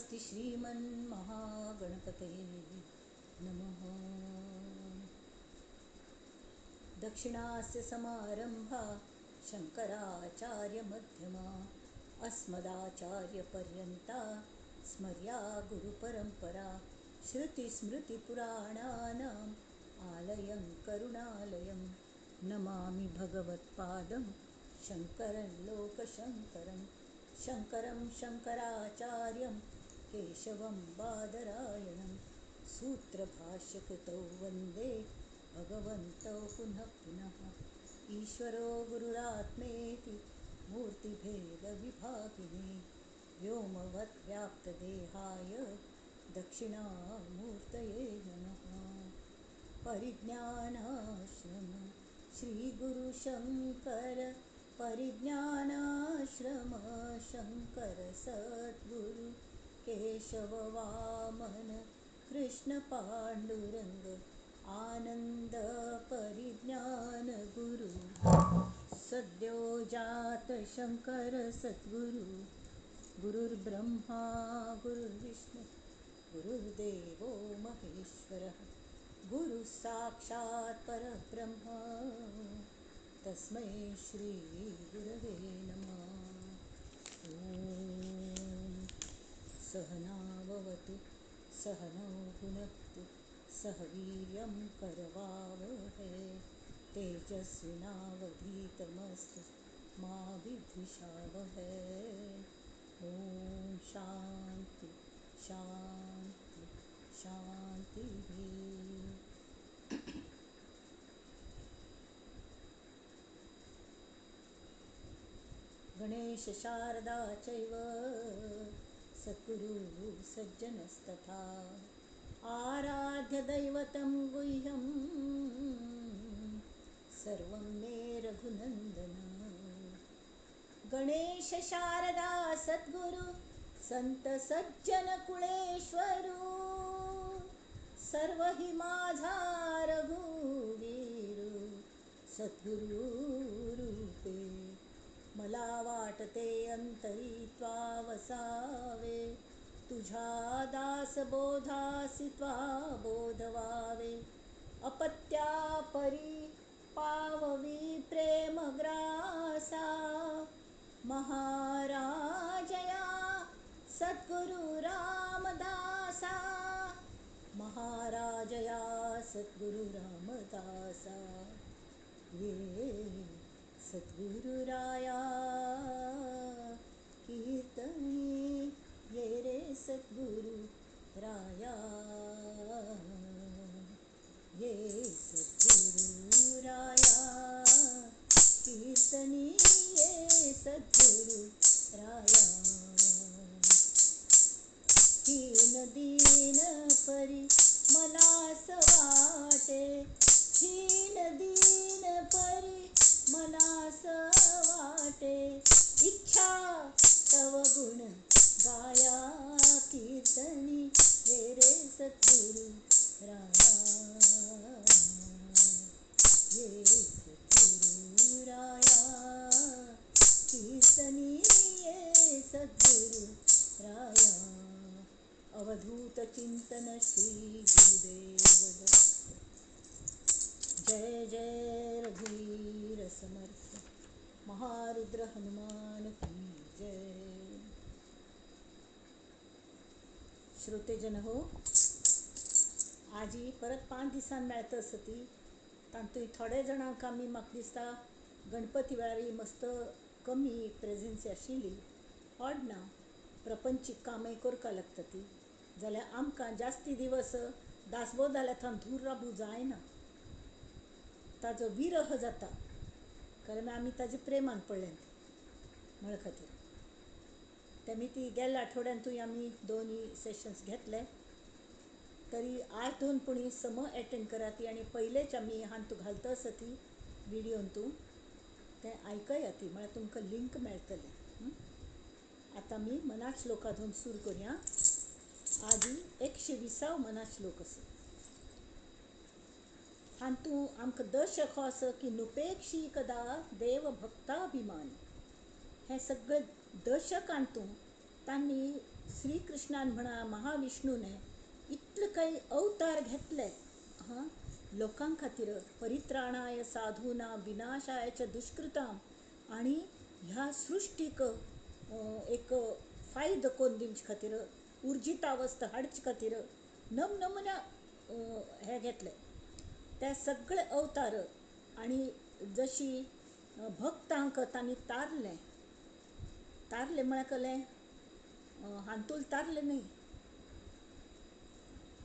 स्वस्ति श्रीमन्महागणपतये नमः। दक्षिणास्य समारंभा शंकराचार्यमध्यमा अस्मदाचार्यपर्यन्ता स्मर्या गुरुपरंपरा। श्रुतिस्मृतिपुराणानाम् आलयं करुणालयं नमामि भगवत्पादं शंकरं लोकशंकरं। शंकरं शंकराचार्यं केशवं बादरायणं सूत्रभाष्यकृतौ वन्दे भगवन्तौ पुनः पुनः। ईश्वरो गुरुरात्मेति मूर्तिभेदविभागिने व्योमवद्व्याप्तदेहाय दक्षिणामूर्तये नमः। परिज्ञानाश्रम श्रीगुरुशंकर परिज्ञानाश्रम शंकर सद्गुरु केशव वामन कृष्ण पांडुरंग आनंद परिज्ञान गुरु। सद्यो जात शंकर सद्गुरु। गुरुर्ब्रह्मा गुरुर्विष्णु गुरुर्देवो महेश्वरः। गुरु साक्षात् परब्रह्म तस्मै श्री गुरवे नमः। ॐ सहनाववतु सहनौ भुनक्तु सह वीर्यं करवावहै। तेजस्विनावधीतमस्तु मा विद्विषावहै। ॐ शांति शांति शांतिः। गणेश शारदा चैव सद्गुरु सज्जनस्तथा। आराध्य दैवतं गुह्यं सर्वं मे रघुनंदन। गणेश शारदा सद्गुरु संत सज्जन कुळेश्वरू। सर्व हि माझा रघुवीरू सद्गुरु रूपे। मला वाटते अंतरी त्वा वसावे तुझ्या दासबोधासी त्वा बोधवावे। अपत्या परी पाववी प्रेमग्रासा महाराजया सद्गुरु रामदासा। महाराजया सद्गुरु रामदासा। ये सद्गुरुराया कीर्तनी ये रे सद्गुरु राया। ये सद्गुरुराया कीर्तनी ये सद्गुरु राया। हीन दीन परी मनास वाटे हीन दीन परी मनास वाटे। इच्छा तव गुण गाया कीर्तनी ये रे सद्गुरु राया। ये सद्गुरु राया कीर्तनी ये सद्गुरु राया। अवधूत चिंतन श्री गुरुदेव दत्त। जय जय रघुवीर समर्थ। महारुद्र हनुमान की जय। श्रोतेजन हो, आजी परत 5 दिसान मेळता आसता ती तातूंत थोडे जाणांक आमी म्हाका दिसता गणपती वेळार मस्त कमी प्रेझेन्सी आशिल्ली। ऑड ना, प्रपंचीक कामां करपाक लागता ती जाल्यार आमकां जास्ती दिवस दासबोध जाल्यार थंय दूर राबू जायना, ताजो विरह जाता। कारण आमी ताजे प्रेमान पडले म्हळ खातीर तेमी ती गेल्या आठवड्यांतूय आमी 2 सेशन्स घेतले। तरी आज दोन पुणी सम एटेंड करा ती आनी पयलेच आमी हांतू घालता आसा ती विडियोन तूं तें आयकया ती म्हळ्यार तुमकां लिंक मेळटलें। आतां आमी मनात श्लोकांतून सुरू करुया। आदी 120 मनात श्लोक आसा। हातूंत आमकां दशक हो आसा की नुपेक्षी कदा देव भक्ताभिमान। हें सगळें दशकांतूं तांणी श्रीकृष्णान म्हणा महाविष्णूने इतले काही अवतार घेतले हां लोकां खातीर, परित्राणाय साधूना विनाशायच्या दुष्कृताम, आनी ह्या सृश्टीक एक फायदो करून दिवचे खातीर, उर्जितावस्था हाडचे खातीर नमनमुन्या हे घेतले ते सगळे अवतार. आनी जशी भक्तांक तांणी तारलें, तारलें म्हळ्यार कलें हांतूल तारलें न्हय,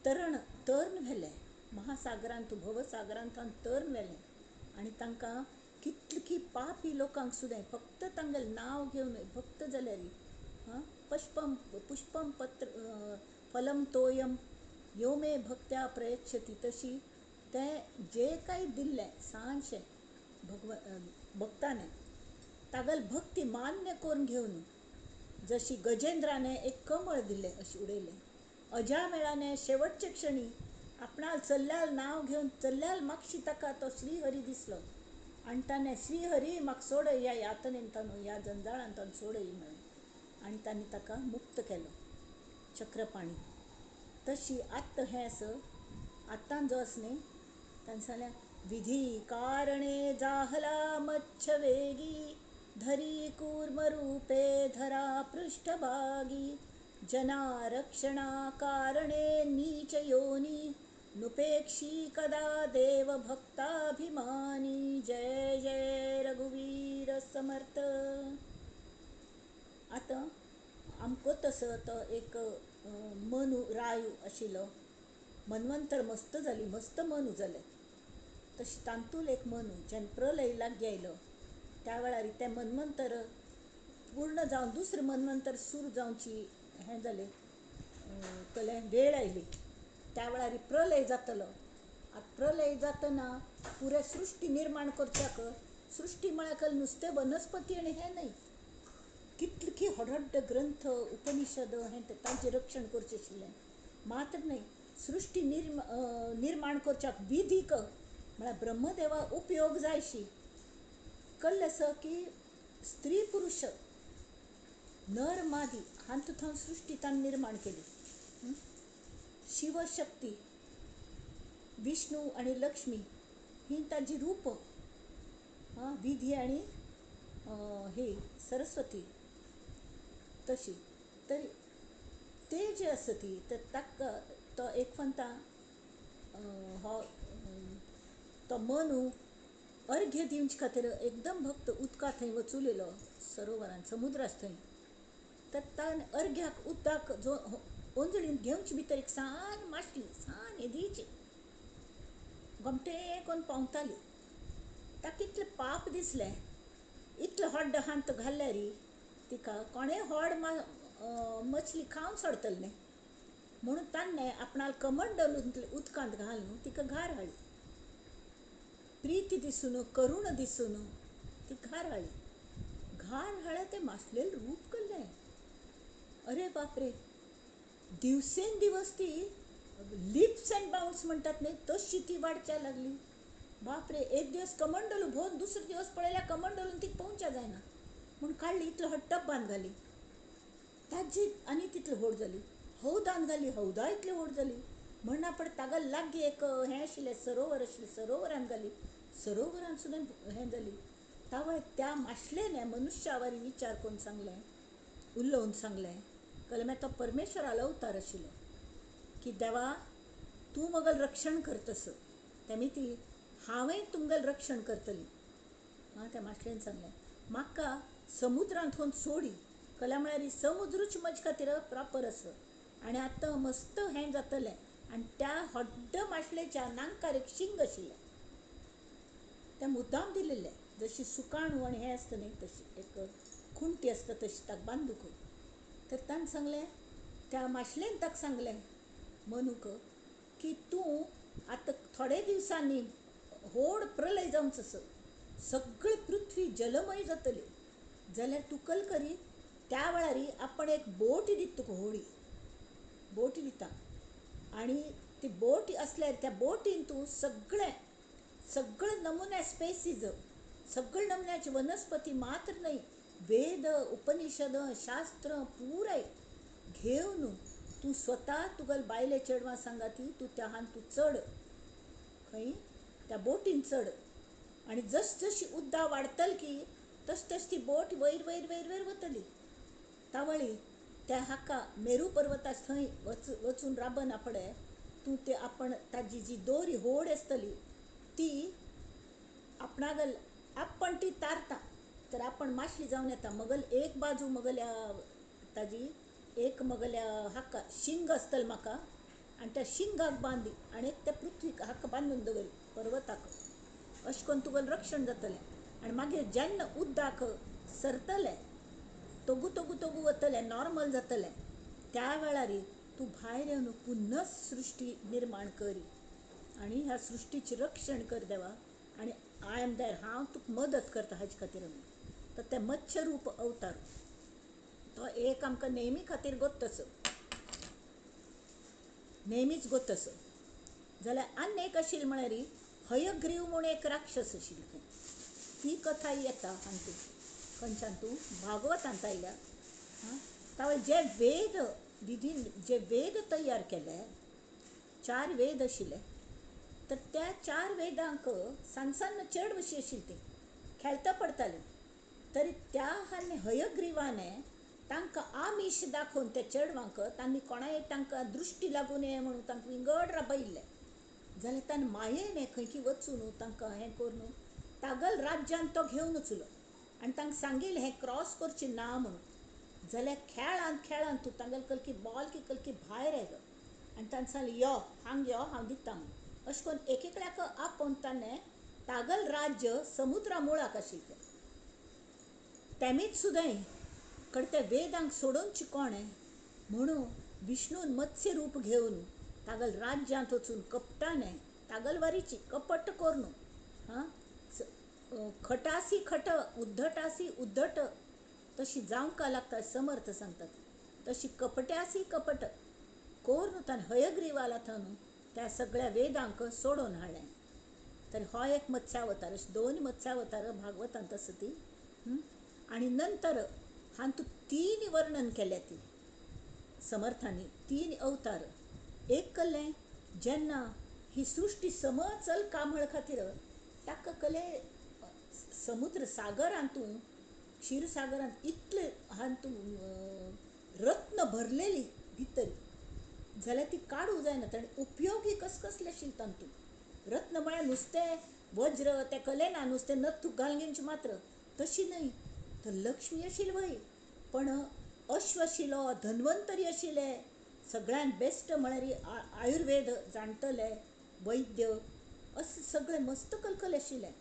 तरण तर्न व्हेलें महासागरांत, भवसागरांत तर्न व्हेलें. आनी तांकां कितली पापी लोकांक सुद्दां फक्त तांगेलें नांव घेवन भक्त जाल्यार हां पुष्पम पुष्पम पत्र फलम तोयम यो मे भक्त्या प्रयच्छती, तशी तें जे कांय दिल्लें ल्हानशें भगव भक्ताने तागेली भक्ती मान्य करून घेवन, जशी गजेंद्राने एक कमळ दिलें अशें उडयलें, अजामेळाने शेवटचे क्षणी आपणाल चल्ल्याल नांव घेवन चल्ल्याल मागशी ताका तो श्रीहरी दिसलो आनी ताणें श्रीहरी म्हाका सोडय ह्या यातनेन ताणू ह्या जंजाळान ताणें सोडय म्हळें आनी ताणें ताका मुक्त केलो चक्रपाणी. तशी आत्तां हें आसा, आत्तां जो आसा न्ही ताणें सांगलें विधी कारणे जाहला मच्छवेगी धरी कूर्मरूपे धरा पृष्ठभागी जना रक्षणा कारणे नीच योनी नुपेक्षी कदा देव भक्ताभिमानी जय जय रघुवीर समर्थ. आतां आमकां तसो तो एक मनु रायू आशिल्लो, मन्वंतर मस्त जाली, मस्त मनु जाले, तशें तातूंत एक मनु जेन्ना प्रलय लागीं आयलो त्या वेळार तें मन्वंतर पूर्ण जावन दुसरें मन्वंतर सुरू जावची हें जालें, कलें वेळ आयली. त्या वेळार प्रलय जातलो. आतां प्रलय जातना पुराय सृश्टी निर्माण करच्याक, सृश्टी म्हळ्यार नुस्तें वनस्पती आनी हें न्हय, कितले व्हड व्हड ग्रंथ उपनिषद हें तांचें रक्षण करचें आशिल्लें. मात्र न्हय सृश्टी निर्माण करच्याक विधीक म्हळ्यार ब्रह्मदेवा उपयोग जायशी कल्लें आसा की स्त्री पुरुष नर मादी हातूंत सृश्टी ताणें निर्माण केली. शिवशक्ती विष्णू आनी लक्ष्मी ही ताजी रूप, विधी आनी ही सरस्वती तशी. तर ते जे आसा ती तर ताका तो एक फंता हो तो मनु अर्घ्य दिवचे खातीर एकदम भक्त उदका थंय वचुलेलो सरोवरान समुद्रास थंय, तर ताणें अर्घ्याक उदक जो ओंजळीन घेवचे भितर एक सान मासली सान येदीची गोमटे कोन्न पावताली. ताका इतलें पाप दिसलें, इतलें व्हड हांत घाल्यार तिका कोणें व्हड मछली खावन सोडतलें न्ही म्हणून ताणें आपणाले कमंडल उदकांत घालून तिका घार हाडली. प्रीती दिसून करुण दिसून ती घार हाडली. घार हाडल्या तें मासलेलें रूप करलें. अरे बापरे, दिवसेंदिवस ती लिप्स अँड बाउंड्स म्हणटात न्ही तशी ती वाडच्या लागली. बापरे, एक दिवस कमंडल भोवन दुसरो दिवस पळयल्यार कमंडलून तिका पोवच्या जायना म्हूण काडली इतलो व्हड टब्बान घाली ताजी आनी तितली व्हड जाली. हौदान घाली, हौदा इतली व्हड जाली. म्हणना पण ताका लागीं एक हें आशिल्लें सरोवर आशिल्लें, सरोवरान घाली, सरोवरान सुद्दां हें जाली. तावळ त्या मासलेने मनुष्यावारी विचार करून सांगलें, उलोवन सांगलें, कळ्ळें मागीर तो परमेश्वरालो अवतार आशिल्लो की देवा तूं मगल रक्षण करतस तेमी ती हांवें तुमगेलें रक्षण करतली. आं, त्या मासलेन सांगलें म्हाका समुद्रांत सोडी, कळ्ळें म्हळ्यार समुद्रूच म्हजे खातीर प्रॉपर आसा आनी आतां मस्त हें जातलें. आनी त्या व्हड मासलेच्या नांकार एक शिंग आशिल्लें, तें मुद्दाम दिलेलें, जशी सुकाणू आनी हें आसता न्ही तशी एक खुंटी आसता तशी ताका बांदूक. तर ताणें सांगलें त्या मासलेन ताका सांगलें मनूक की तूं आतां थोडे दिवसांनी व्हड प्रलय जावचो आसा, सगळी पृथ्वी जलमय जातली, जाल्यार तूं कल करी त्या वेळार आपण एक बोट दिता तुका, होडी बोट दिता आनी ती बोट आसल्यार त्या बोटीन तूं सगळे सगळे नमुने स्पेसीज, सगळे नमुन्याची वनस्पती मात्र न्हय, वेद उपनिषद शास्त्र पुराय घेवन तूं स्वता तुगेले बायले चेडवां सांगाती तूं त्या हान तूं चड, खंय त्या बोटीन चड आनी जश जशी उद्दा वाडटली की तश तश ती बोट वयर वयर वयर वयर वतली. तावळी त्या हाका मेरू पर्वता थंय वचून राबना फुडें तूं ते आपण ताजी जी दोरी होड आसतली ती आपणागल आपण ती तारता तर आपण मातशी जावन येता. मगल एक बाजू मगल्या ताजी एक मगल्या हाका शिंग आसतलें म्हाका आनी त्या शिंगाक बांदी आनी त्या पृथ्वीक हाका बांदून दवरी पर्वताक, अशें करून तुगेलें रक्षण जातलें. आनी मागीर जेन्ना उद्दाक सरतलें तोगू तोगू तोगू वतलें, नॉर्मल जातलें, त्या वेळार तूं भायर येवन पुनः सृश्टी निर्माण करी आनी ह्या सृश्टीचें रक्षण कर देवा, आनी I am there, हांव तुका मदत करता हाजे खातीर. तर तें मत्स्य रूप अवतार तो एक आमकां नेहमी खातीर गोत्तसो, नेहमीच गोत्तसो. जाल्यार आनी एक आशिल्लें म्हळ्यार हयग्रीव म्हूण एक राक्षस आशिल्लो खंय, ती कथा येता हातूंत खंयच्यान तूं भागवतांत आयल्या. तावळ जे वेद विधीन जे वेद तयार केले, 4 वेद आशिल्ले, तर त्या 4 वेदांक सान सान चेडवशी आशिल्ली ती खेळता पडताली. तरी त्या हांणी हयग्रीवाने तांकां आमिश दाखोवन त्या चेडवांक तांणी कोणाय तांकां दृश्टी लागूं नये म्हणून तांकां विंगड राबयिल्लें. जाल्यार ताणें मायेन खंयकी वचून तांकां हें करून तागल राज्यान तो घेवन वचलो आनी तांकां सांगिल्लें हें क्रॉस करचें ना म्हणून. जाल्यार खेळान खेळान तूं तांगेले कलकी बॉल की कलकी भायर आयलो आनी ताणें सांगलें यो हांग यो हांव दिता म्हणून. अशें करून एक एकल्याक आपोवन ताणें तागल राज्य समुद्रा मुळाक आशिल्लें. तेमीच सुद्दां कडेन त्या वेदांक सोडोवचें कोणें म्हणून विष्णून मत्स्य रूप घेवन तागल राज्यांत वचून कपटाने तागलवारीची कपट करून हां खटासी खट उद्धटासी उद्धट तशी जावंक लागता समर्थ सांगतात, तशी कपट्यासी कपट करून ताणें हयग्रीवाला थंय त्या सगळ्या वेदांक सोडोवन हाडलें. तर हो एक मत्स्यावतार, अशे 2 मत्स्यावतार भागवतांत आसा ती. आनी नंतर हातूंत 3 वर्णन केल्या ती समर्थांनी, 3 अवतार. एक कल्लें जेन्ना ही सृश्टी समचल कामळ खातीर ताका कले समुद्र सागरांतूं क्षीरसागरांत इतले हातूंत रत्न भरलेली भितर जाल्यार ती काडूं जायना, आनी उपयोगी कसकसले आशिल्ले तातूंत. रत्न म्हळ्यार नुस्तें वज्र तें कलें ना, नुस्तें नथूक घालून घेवचें मात्र तशी न्हय, तर लक्ष्मी आशिल्ली वय, पण अश्व आशिल्लो, धन्वंतरी आशिल्ले, सगळ्यांत बेस्ट म्हळ्यार आयुर्वेद जाणटले वैद्य अशें सगळें मस्त कलकल आशिल्लें.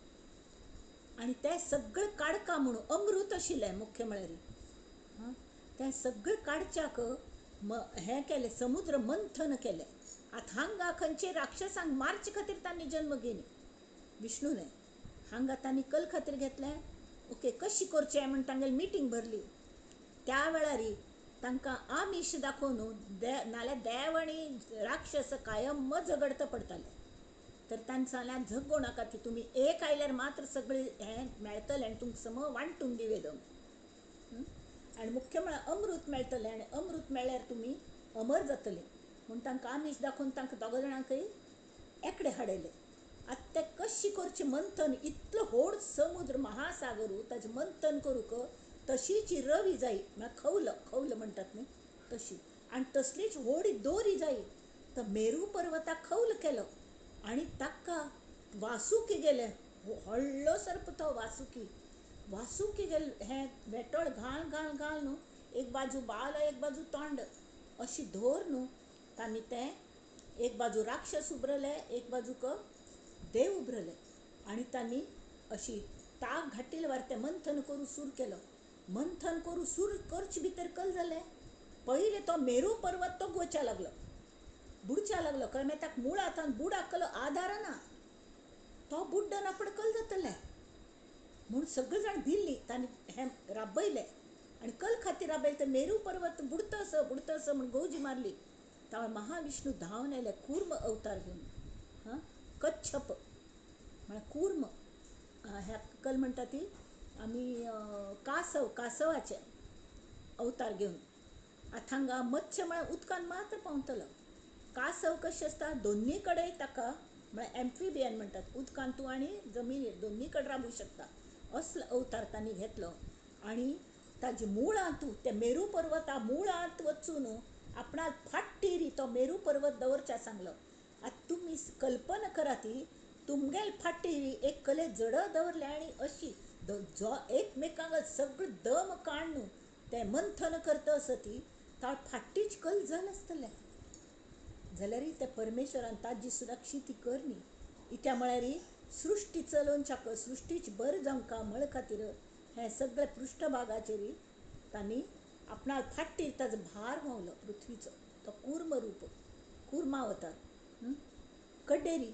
आनी तें सगळें काडका म्हणून अमृत आशिल्लें मुख्य म्हळ्यार हां, तें सगळें काडच्याक हें केलें, समुद्र मंथन केलें. आतां हांगा खंयचे राक्षसांक मारचे खातीर तांणी जन्म घेयली विष्णूने, हांगा तांणी कल खातीर घेतलें. ओके कशी करचें म्हूण तांगेली मिटींग भरली. त्या वेळार तांकां आमिश दाखोवन नाल्यार देव आनी राक्षस कायम झगडता पडटाले. तर तांणी सांगलें झगडूं नाका, ती तुमी एक आयल्यार मात्र सगळें हें मेळटलें आनी तुमकां सम वांटून दिवें. आनी मुख्य म्हळ्यार अमृत मेळटलें आनी अमृत मेळ्ळ्यार तुमी अमर जातले म्हूण तांकां आमिश दाखोवन तांकां दोगा जाणांकय एकडे हाडयले. आतां तें कशी करचें मंथन, इतलो व्हड समुद्र महासागर ताजें मंथन करूंक तशीच रवी जाय, म्हळ्यार खवल खवल म्हणटात न्ही तशी, आनी तसलीच व्हड दोरी जाय. तर मेरू पर्वताक खवल केलो आनी ताका वासुकी गेले, व्हडलो सर्प तो वासुकी, वासुकी गेले हें वेटोळ घाल घाल घाल न्हू, एक बाजू बाल एक बाजू तोंड अशी धर न्हू तांणी तें एक बाजू राक्षस उबरले एक बाजूक देव उबरले आनी तांणी अशी ताक घाटिल्ले वार तें मंथन करूं सूर केलो. मंथन करूं सूर करचे भितर कल जालें, पयलें तो मेरू पर्वत तो गोच्या लागलो, बुडच्या लागलो. कळ्ळें ताका मुळांत बुडाक कलो आदार ना, तो बुड्डन आपणें कल जातलें म्हूण सगळीं जाण भिल्लीं. तांणी हें राबयलें आनी कल खातीर राबयलें तर मेरू पर्वत बुडतसो बुडतसो म्हूण गवजी मारली. तावळ महाविष्णू धांवन आयले कूर्म अवतार घेवन, हां कच्छप म्हळ्यार कूर्म ह्या कल म्हणटा ती आमी कासव, कासवाचे अवतार घेवन आतां हांगा मत्स्य म्हळ्यार उदकान मात्र पावतलो. कासव कशें आसता दोन्नी कडेन ताका म्हळ्यार एम्फिबियन म्हणटात, उदकान तूं आनी जमनीर दोन्नी कडेन राबूंक शकता असलो अवतार तांणी घेतलो. आनी ताजे मुळांत त्या मेरू पर्वता मुळांत वचून आपणाक फाटीर तो मेरू पर्वत दवरच्या सांगलो. आतां तुमी कल्पना करात, तुमगेल फाटीर एक कले जड दवरले आनी अशी जो एकमेकांक सगळो दम काडून ते मंथन करता आसती ताळ फाटीच कल जाल आसतलें. जाल्यार त्या परमेश्वरान ताजी सुरक्षित करनी. इत्या म्हळ्यार सृश्टी चलोवच्याक सृश्टीच बरें जावंका म्हळ खातीर हें सगळें पृश्ठभागाचेर तांणी आपणाक फाटीर ताजो भार व्हांवलो पृथ्वीचो, तो कूर्म रूप, कूर्मावतार. कडेरी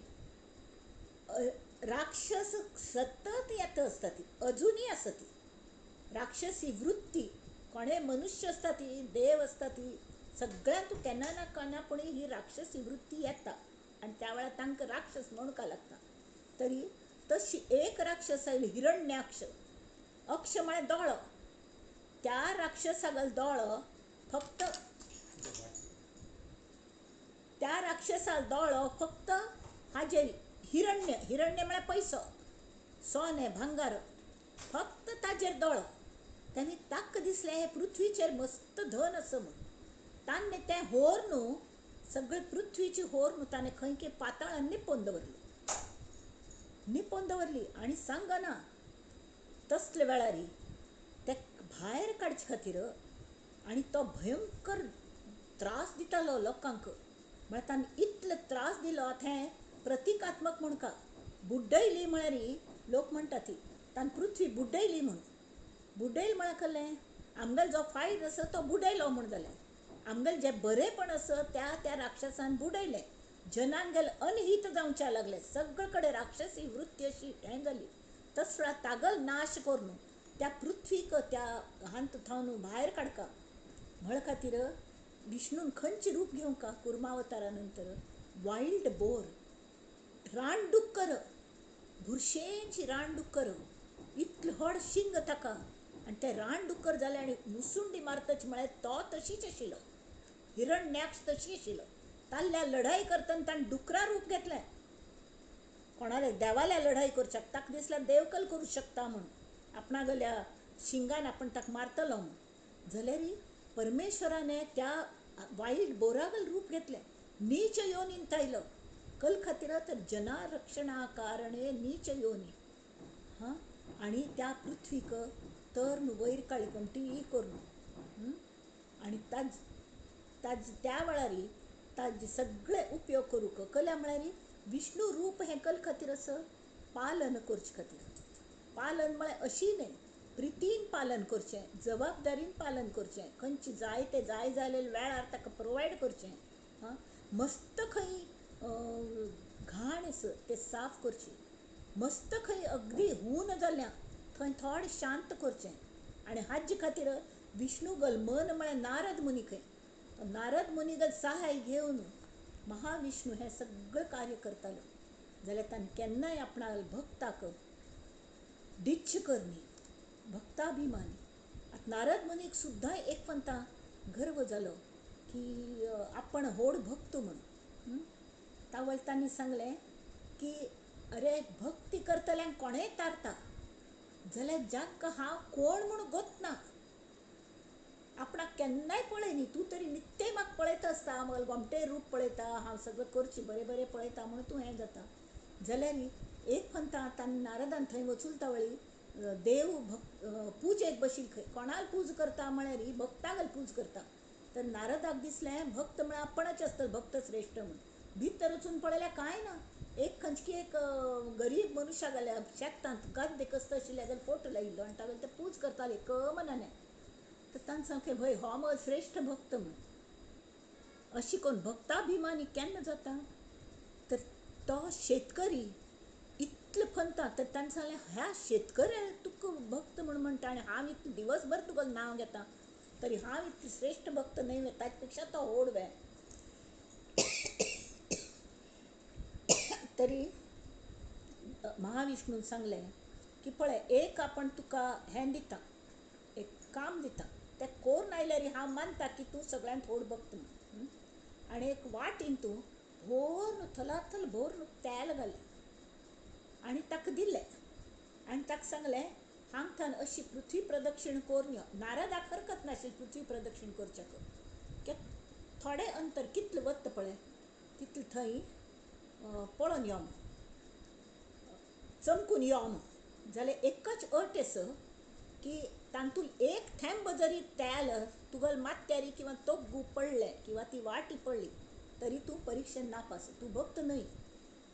राक्षस सतत येता आसता ती अजुनूय आसा ती राक्षसी वृत्ती. कोणे मनुष्य आसता ती देव आसता ती सगळ्यांत केन्ना ना केन्ना पूण ही राक्षसी वृत्ती येता आनी त्या वेळार तांकां राक्षस म्हणूंक लागता. तरी तशी एक राक्षस आयली हिरण्याक्ष. अक्ष म्हळ्यार दोळो. त्या राक्षसागल दोळो फक्त त्या राक्षसाक दोळो फक्त हाजेर हिरण्य, हिरण्य म्हळ्यार पयसो, सोनें भांगार, फक्त ताजेर दोळो. ताणें ताका दिसलें हें पृथ्वीचेर मस्त धन आसा म्हूण. ताणें तें होर न्हू सगळे पृथ्वीची होर न्हू ताणें खंय की पाताळान निपोवन दवरली, निपोवन दवरली. आनी सांगना तसले वेळार ते भायर काडचे खातीर आनी तो भयंकर त्रास दितालो लोकांक. म्हळ्यार ताणें इतलो त्रास दिलो आतां हें प्रतिकात्मक म्हणका बुड्डयली म्हळ्यार लोक म्हणटा ती ताणें पृथ्वी बुड्डयली म्हूण. बुड्डयली म्हळ्यार कसलें आमगेलो जो फायद आसा तो बुडयलो म्हूण जालें. आमगेलें जें बरेंपण आसा त्या त्या राक्षसान बुडयलें. जनांगेल अनहीत जावच्या लागलें, सगळे कडेन राक्षसी वृत्ती अशी हें जाली. तसो तागल नाश करून त्या पृथ्वीक त्या हांत थावन भायर काडका म्हळ खातीर विष्णून खंयचें रूप घेवंका कुर्मावतारा नंतर वायल्ड बोर, रानडुक्कर, बुरशेंची रानडुक्कर, इतलें व्हड शिंग ताका आनी तें रानडुक्कर जालें आनी मुसुंडी मारतच म्हळ्यार तो तशीच आशिल्लो, हिरण्याक्ष तशी आशिल्लो. ताल्ल्या लढाई करतना ताणें डुकरा रूप घेतलें. कोणाले देवाल्या लढाई करच्याक ताका दिसल्यार देवकल करूं शकता म्हूण, आपणागेल्या शिंगान आपण ताका मारतलो म्हूण. जाल्यार परमेश्वराने त्या वायट बोरागल रूप घेतलें, नीच योनीन आयलो. कल खातीर तर जना रक्षणा कारणे नीच योनी. हां, आनी त्या पृथ्वीक तर न्हू वयर काळी कोमटी करून आनी ताज ताज त्या वेळार ताजे सगळे उपयोग करूंक कला म्हळ्यार विष्णू रूप हें कल खातीर आसा पालन करचे खातीर. पालन म्हळ्यार अशी न्हय, प्रितीन पालन करचें, जबाबदारीन पालन करचें, खंयचें जाय तें जाय जालें वेळार ताका प्रोवायड करचें. हां, मस्त खंय घाण आसा तें साफ करचें, मस्त खंय अगदी हून जाल्या थंय थोडें शांत करचें. आनी हाजे खातीर विष्णुगल मन म्हळ्यार नारद मुनी खंय, नारद मुनीगल सहाय घेवन महाविष्णू हें सगळें कार्य करतालो. जाल्यार ताणें केन्नाय आपणा भक्ताक डिच्छ करनी, भक्ताभिमानी. आतां नारद मुनीक सुद्दां एक पंता गर्व जालो की आपण व्हड भक्त म्हूण. तावळ तांणी सांगलें की अरे भक्ती करतल्यांक कोणेय तारता, जाल्यार जांकां हांव कोण म्हूण गोतना, आपणाक केन्नाय पळय न्ही, तूं तरी नित्य म्हाका पळयता आसता, म्हगेलें गोमटें रूप पळयता, हांव सगळें करचें बरें बरें पळयता म्हणून तूं हें जाता. जाल्यार एक पंता तांणी नारदान थंय वचून तावळी देव भक्त पुजेक बशील खंय, कोणाक पूज करता म्हळ्यार भक्तागल पूज करता. तर नारदाक दिसलें भक्त म्हळ्यार आपणच आसतलो भक्त श्रेश्ठ म्हूण. भितर वचून पळयल्यार कांय ना, एक खंयची एक गरीब मनुष्या गेल्या शेतांत गद्दे कसतो आशिल्ल्या जाल्यार फोटो लायिल्लो आनी तागेले ते पूज करताले कमनाने. तर तांणी सांगलें भय हो म्हजो श्रेश्ठ भक्त म्हूण. अशी कोण भक्ताभिमानी केन्ना जाता? तर तो शेतकरी इतलो फनता. तर ताणें सांगलें ह्या शेतकऱ्याक तुका भक्त म्हूण म्हणटा आनी हांव इतलें दिवसभर तुका नांव घेता तरी हांव इतलें श्रेश्ठ भक्त न्हय वे, ताचे पेक्षा तो व्हड वे. तरी महाविष्णून सांगलें की पळय एक आपण तुका हें दिता, एक काम दिता. ते कोरून आयल्यार हांव मानता की तूं सगळ्यांत व्हड भक्त म्हूण. आनी एक वाटीन तूं भोरून थलाथल भरून तेल घालें आनी ताका दिलें आनी ताका सांगलें हांगथान अशी पृथ्वी प्रदक्षिण करून यो. नारदाक हरकत नाशिल्ली पृथ्वी प्रदक्षिण करच्याक, कित्याक थोडें अंतर कितलें वता पळय तितलें थंय पळोवन यो म्हूण, चमकून यो म्हूण. जाल्यार एकच अट आसा की तातूंत एक थेंब जरी तेल तुगेल्या माथ्यार किंवा तोग्गू पडलें किंवा ती वाटी पडली तरी तूं परिक्षेन नापास, तूं भक्त न्हय.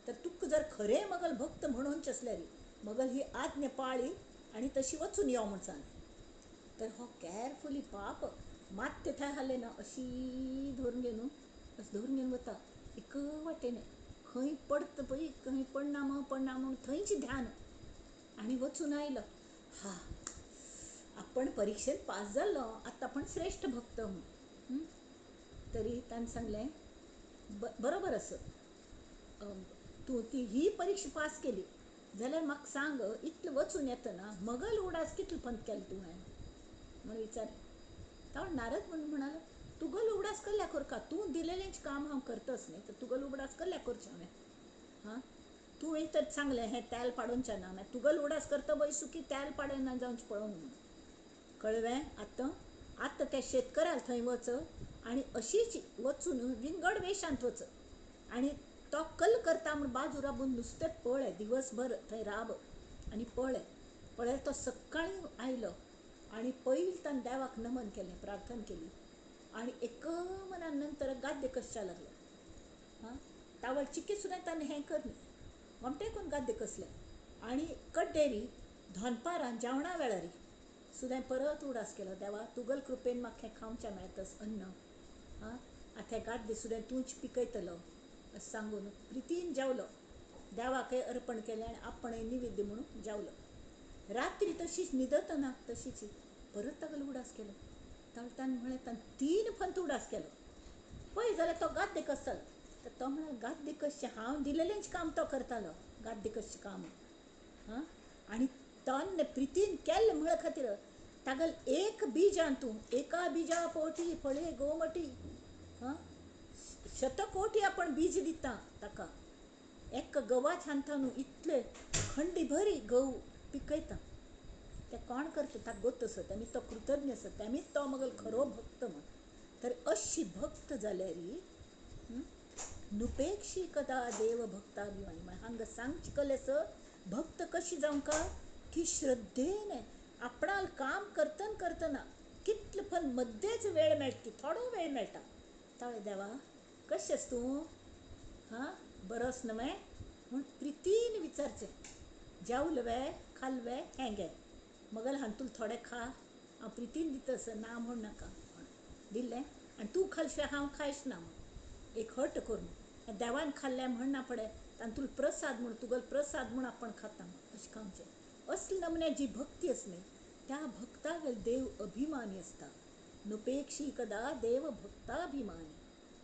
तर तुका जर खरें मगल भक्त म्हणूनच आसल्यार मगल ही आज्ञा पाळी आनी तशी वचून यो म्हूण सांगलें. तर हो कॅरफुली पाप मात्य थंय हालें ना, अशी धरून घेवन अशें धरून घेवन वता एक वाटेन, खंय पडटा पळय खंय पडना म्हूण पडना म्हूण थंयच ध्यान आनी वचून आयलो. हा, आपण परिक्षेत पास जाल्लो, आतां आपण श्रेश्ठ भक्त म्हूण. तरी ताणें सांगलें बरोबर आसा, तूं ती ही परिक्षा पास केली जाल्यार म्हाका सांग इतलें वचून येतना मगल उडास कितलो पंत केलो तुवें म्हूण विचारलें. तो नारद म्हूण म्हणालो तुगल उगडास कसल्या करका, तूं दिलेलेंच काम हांव करतच न्ही, तर तुगल उगडास कसल्या करचें हांवें. हां, तुवें तर सांगलें हें तेल पाडोवचें ना, मागीर तुगल उगडास करता पळय सुकी तेल पाडना जावचें पळोवंक म्हूण. कळ्ळें? आतां आतां त्या शेतकऱ्याक थंय वच आनी अशीच वचून विंगड वेशांत वच आनी तो कल करता म्हूण बाजू राबून नुस्तें पळय दिवसभर थंय राब आनी पळय पळय. तो सकाळीं आयलो आनी पयलीं ताणें देवाक नमन केलें, प्रार्थना केली आनी एक मनान नंतर गाद्य कसच्या लागलो. हां, तावळ चिकी सुद्दां ताणें हें कर न्ही, गोमटें करून गाद्य कसलें आनी कड्डेरी धोनपारां जेवणा वेळारी सुद्दां परत उडास केलो, देवा तुगल कृपेन म्हाका हें खावचें मेळतस अन्न, हां आतां हें गाद्य सुद्दां तूंच पिकयतलो अशें सांगून प्रितीन जेवलो, देवाकय अर्पण केलें आनी आपणय निवेद्य म्हणून जेवलो. रात्री तशीच न्हिदतना तशीच परत तागेलो उडास केलो. ताणें म्हळें ताणें 3 पंत उडास केलो. पळय जाल्यार तो गाद्य कसतालो. तर तो म्हळ्यार गाद्य कसचें हांव दिलेलेंच काम तो करतालो, गाद्य कसचें काम. हां, आनी ताणें प्रितीन केल्लें म्हळ्या खातीर तागेल एक बिजान तूं एका बिजा पोटी फळे गोमटी, हां शतकोटी आपण बीज दिता ताका, एक गवाच हांता न्हू इतले खंडी भरी गव पिकयता. ते कोण करता ताका गोत आसा, तेमी तो कृतज्ञ आसा, तेमीच तो मगल खरो भक्त म्हूण. तर अशी भक्त जाल्यार नुपेक्षी कदा देव भक्ताभिमानी. म्हळ्यार हांगा सांगची कल आसा भक्त कशी जावंका की श्रद्धेन आपणाल काम करतना करतना कितले पण मद्देच वेळ मेळटा, थोडो वेळ मेळटा, ताळे देवा कशें आस तूं, हां बरोस न्हय म्हूण प्रितीन विचारचें, जेवल वे खाल वे हें घे मगल हांतूल थोडें खा, हांव प्रितीन दिता आसा ना म्हूण नाका दिल्लें आनी तूं खालशें हांव खायच ना म्हूण एक हट करून देवान खाल्लें म्हण ना पडे तातूंत प्रसाद म्हूण तुगेलो प्रसाद म्हूण आपण खाता अशें खावचें. असले नमुन्या जी भक्ती आसा न्ही त्या भक्तागेर देव अभिमानी आसता. नुपेक्षी कदा देव भक्ताभिमानी.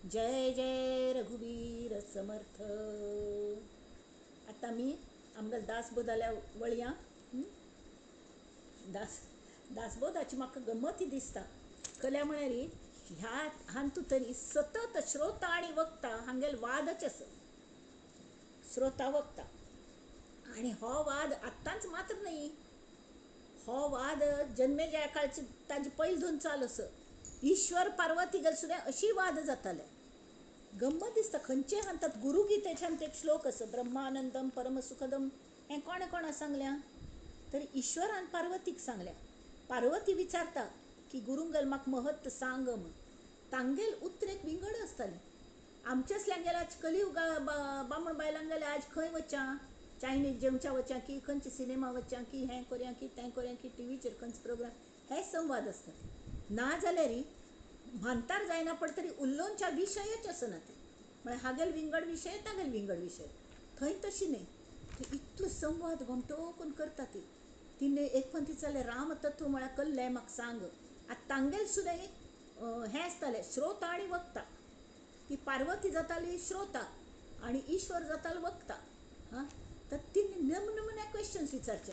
जय जय रघुवीर समर्थ. आतां आमी आमगेल्या दासबोधाल्या वळयां. दासबोधाची म्हाका गमती दिसता. कल्या म्हळ्यार ह्या हातूंत तरी सतत श्रोता आनी वक्ता हांगेल वादच आसा, श्रोता वक्ता. आनी हो वाद आत्तांच मात्र न्ही, हो वाद जन्मेजया काळची ताजी पयलीं धरून चालू आसा. ईश्वर पार्वती गेल सुद्दां अशी वाद जाताले. गम्मत दिसता खंयचे हांतात गुरुगीतेच्यान एक श्लोक आसा ब्रह्मानंदम परमसुखदम, हें कोणें कोणा सांगल्या तर ईश्वरान पार्वतीक सांगल्या. पार्वती विचारता की गुरुंगेल म्हाका महत्व सांग म्हूण. तांगेल उतरेक विंगड आसतालें. आमच्याच गेल्यार आज कलियुगा बामण बायलांक गेल्यार आज खंय वच्या, चायनीज जेवच्या वच्या की खंयचे सिनेमा वच्या की हें करया की तें करया की टिवीचेर खंयचे प्रोग्राम, हे संवाद आसतात. ना जाल्यार म्हानतार जायना पड तरी उलोवच्या विशयच आसना ते, म्हळ्यार हागेल विंगड विशय तागेल विंगड विशय. थंय तशी न्ही, थंय इतलो संवाद गोमटो करून करता ती. तिणें एक पण विचारलें रामतत्व म्हळ्यार कल्लें म्हाका सांग. आतां तांगेल सुद्दां हें आसतालें श्रोता आनी वक्ता. ती पार्वती जाताली श्रोता आनी ईश्वर जातालो वक्ता. हां, तर तिणें नमनमुन्या क्वेश्चन्स विचारचे,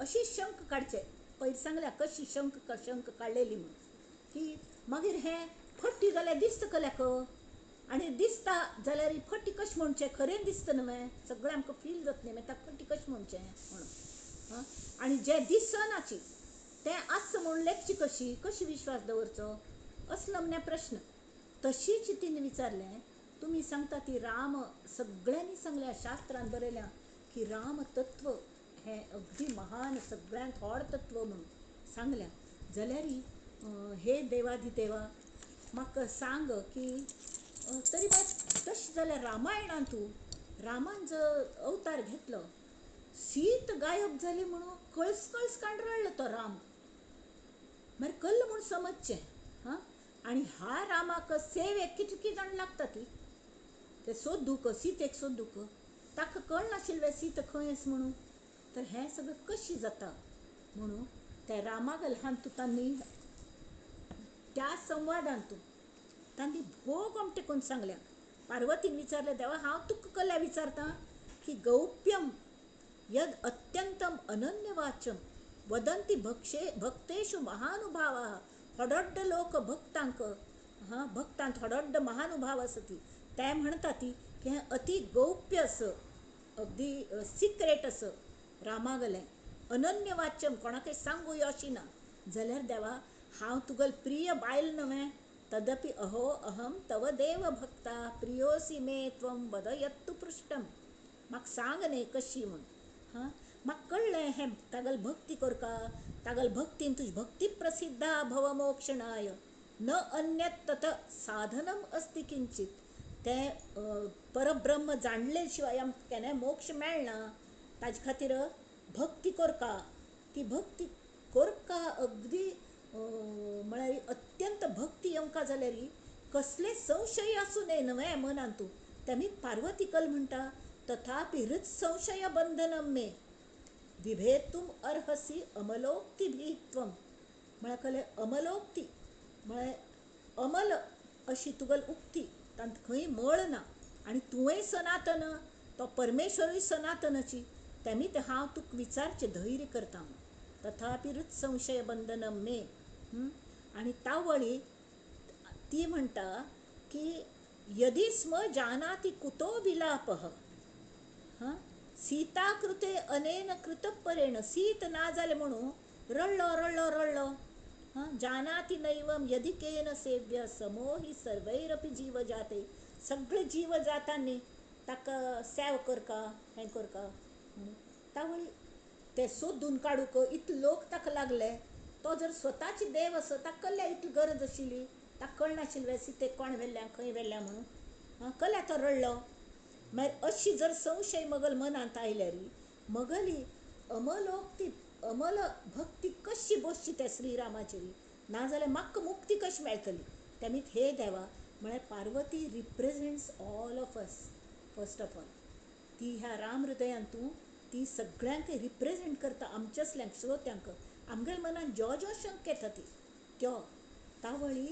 अशी शंक काडचे. पयर सांगल्या कशी शंक शंक काडलेली म्हूण. की मागीर हें फटी जाल्यार दिसता कल्याक आनी दिसता जाल्यार फटी कशें म्हणचें, खरें दिसता न्हय, सगळें आमकां फील जाता न्ही, मागीर ताका फटी कशें म्हणचें म्हणून. आनी जें दिसनाची तें आसा म्हणून लेखची कशी, कशी विश्वास दवरचो, असलो म्हणे प्रश्न. तशीच तिणें विचारलें, तुमी सांगता ती राम सगळ्यांनी सांगल्या, शास्त्रान बरयल्या की राम तत्व हें अगदी महान सगळ्यांत व्हड तत्व म्हणून सांगल्या, जाल्यार हे देवाधिदेवा म्हाका सांग की तरी बाय तशें जाल्यार रामायणांत तूं रामान जर अवतार घेतलो, सीत गायब जाली म्हणून कळस कळस काण रडलो तो राम, मागीर कल्ल म्हूण समजचें. हां, आनी ह्या रामाक सेवेक कितकी जाण लागता ती ते सोदूक, सीतेक सोदूक, ताका कळनाशिल्लें सीत खंय आसा म्हणून, तर हें सगळें कशें जाता म्हणून त्या रामाक ल्हान तूं तांणी त्या संवादान तूं तांणी भोव गोमटें करून सांगल्या. पार्वतीन विचारलें, देवा हांव तुका कल्या विचारता की गौप्यम यद अत्यंतम अनन्यवाचम वदंती भक्षे भक्तेषु महानुभावा, थोडोड्ड लोक भक्तांक, हां भक्तांत थोडोड्ड महानुभाव आसा ती, ते म्हणटा ती की हें अति गौप्य असं, अगदी सिक्रेट असं रामागलें अनन्यवाच्यम, कोणाकय सांगू अशी ना, जाल्यार देवा हांव तुगल प्रिय बायल न्हय, तदपि अहो अहम तव देव भक्ता प्रियोसी मे त्वं वद यत्तु पृष्ठम, म्हाका सांग न्ही कशी म्हूण. हां, म्हाका कळ्ळें हें तागल भक्ती करका, तागल भक्तीन तुजी भक्ती प्रसिद्धा भव मोक्षणाय न अन्यत तत साधनम अस्ति किंचित, तें परब्रह्म जाणले शिवाय आमकां केन्नाय मोक्ष मेळना, ताजे खातीर भक्ती करका, ती भक्ती करका अगदी म्हळ्यार अत्यंत भक्ती आमकां जाल्यार कसले संशय आसूं नये न्हय मनांत तूं. तेमी पार्वती कल म्हणटा तथापि हृत संशय बंधनम मे विभेतुम अर्हसी अमलोक्ती भीत्वम, म्हळ्यार कले अमलोक्ती म्हळ्यार अमल अशी तुगल उक्ती, तांत खंय मळ ना, आनी तुवेंय सनातन, तो परमेश्वरूय सनातनची, तेमी ते हांव तुका विचारचें धैर्य करता म्हूण, तथापि हृत संशय बंधनम मे. आनी तावळी ती म्हणटा की यदि स्म जानाति कुतो विलापः, हां सीता कृते अनेन कृतपरेण, सीत ना जालें म्हणून रडलो रडलो रडलो, हां जानाति नैवम यदि केन सेव्य समो हि सर्वैरपि जीव जाते, सगळे जीव जातांनी ताका सेव करका हें करका म्हणून तावळी ते सोदून काडूंक इतले लोक ताका लागले, तो जर स्वताची देव आसा ताका कल्या इतली गरज आशिल्ली, ताका कळनाशिल्लें सीतेक कोण व्हेल्ल्या खंय व्हेल्ल्या म्हणून, हां कल्या तो रडलो. मागीर अशी जर संशय मगल मनांत आयल्यार मगली अमलोक्ती अमल भक्ती कशी बसची त्या श्रीरामाचेर, नाजाल्यार म्हाका मुक्ती कशी मेळटली. तेमी हे देवा म्हळ्यार Parvati represents all of us first of all, ती ह्या राम हृदयान तूं ती सगळ्यांक रिप्रेझेंट करता, आमच्यासल्यांक श्रोत्यांक, आमगेल्या मनान ज्यो ज्यो शंक येता ती त्यो तावळी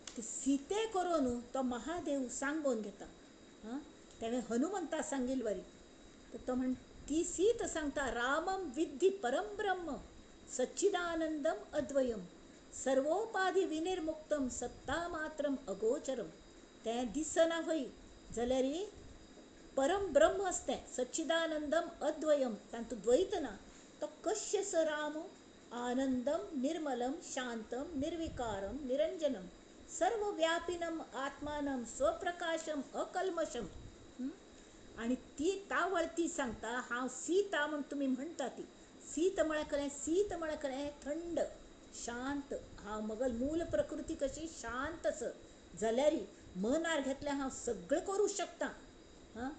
ती सीते करून तो महादेव सांगोवन घेता. हां तेणें हनुमंता सांगिल्ले वरी तर तो म्हण ती सीत सांगता रामम विद्धी परम ब्रह्म सच्चिदानंदम अद्वयम सर्वोपाधी विनिर्मुक्तम सत्ता मात्रम अगोचरम, तें दिसना व्हय जाल्यार परम ब्रह्म आसतें सच्चिदानंदम अद्वयम, तातूंत द्वैत ना, तो कश्य स राम आनंदम निर्मलम शांतम निर्विकारम निरंजनम सर्वव्यापिनम आत्मानम स्वप्रकाशम अकल्मशम. आनी ती तावळ ती सांगता हांव सीता म्हूण तुमी म्हणटा ती सीत म्हळ्यार कलें, सीत म्हळ्यार कलें थंड शांत, हांव मगल मूल प्रकृती कशी शांत आस, जाल्यार मनार घेतल्यार हांव सगळें करूं शकता. हां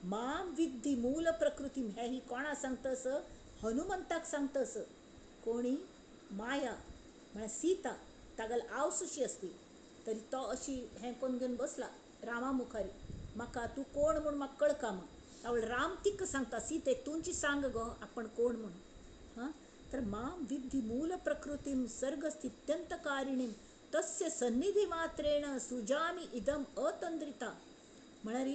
माम विद्धी मूल प्रकृती हें ही कोणा सांगता असं, हनुमंताक सांगता असं, कोणी माया म्हळ्यार सीता तागेली आवस अशी आसली तरी तो अशी हें करून घेवन बसला रामा मुखार, म्हाका तूं कोण म्हूण म्हाका कळका म्हूण. तावळ राम तिका सांगता सीते तुमची सांग गो आपण कोण म्हूण. हां तर माम विद्धी मूल प्रकृतीम सर्गस्थित्यंतकारिणीम तस्य सन्निधी मात्रेण सुजामी इदम अतंद्रिता, म्हळ्यार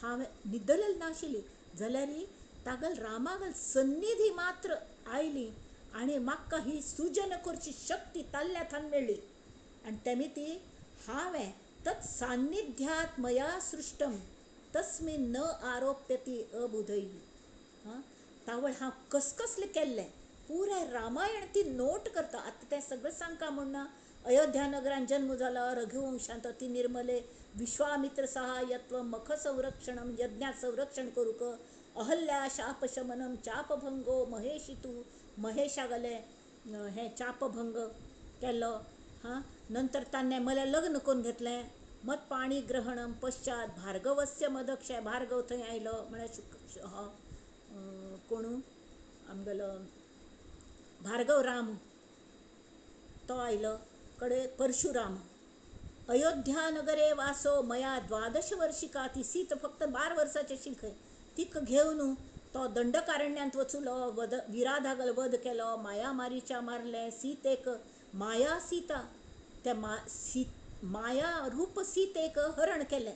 हांवें न्हिदलेलें नाशिल्ली जाल्यार तागल रामागल सन्निधी मात्र आयली आनी म्हाका ही सुजन करची शक्ती ताल्ल्या थावन मेळ्ळी. आनी तेमी ती हांवें तत् सान्निध्यात मया सृश्टम तस्मीन न आरोप्यती अबुधई. हां, तावळ हांव कसकसलें केल्लें पुराय रामायण ती नोट करता. आतां तें सगळें सांगका म्हूण ना. अयोध्या नगरान जन्म जालो, रघुवंशांत अति निर्मले, विश्वामित्र सहायत्व, मख संरक्षणम, यज्ञात संरक्षण करूंक, अहल्या शापशमनम, चापभंगो महेशितू, महेशा गेले हें चापभंग केलो. हां, नंतर ताणें मला लग्न करून घेतलें. मत पाणी ग्रहणम पश्चात भार्गवस्य मदक्षय, भार्गव थंय आयलो म्हळ्यार कोणू आमगेलो भार्गव राम तो आयलो कडे परशुराम. अयोध्या नगरे वासो मया 12 वर्षिका, ती सीत फक्त 12 वर्साची आशिल्ली खंय, तिका घेवन तो दंडकारण्यांत वचुलो, वध विराधागल वध केलो, माया मारीच्या मारलें, सीतेक माया सीता त्या माया रूप सीतेक हरण केलें.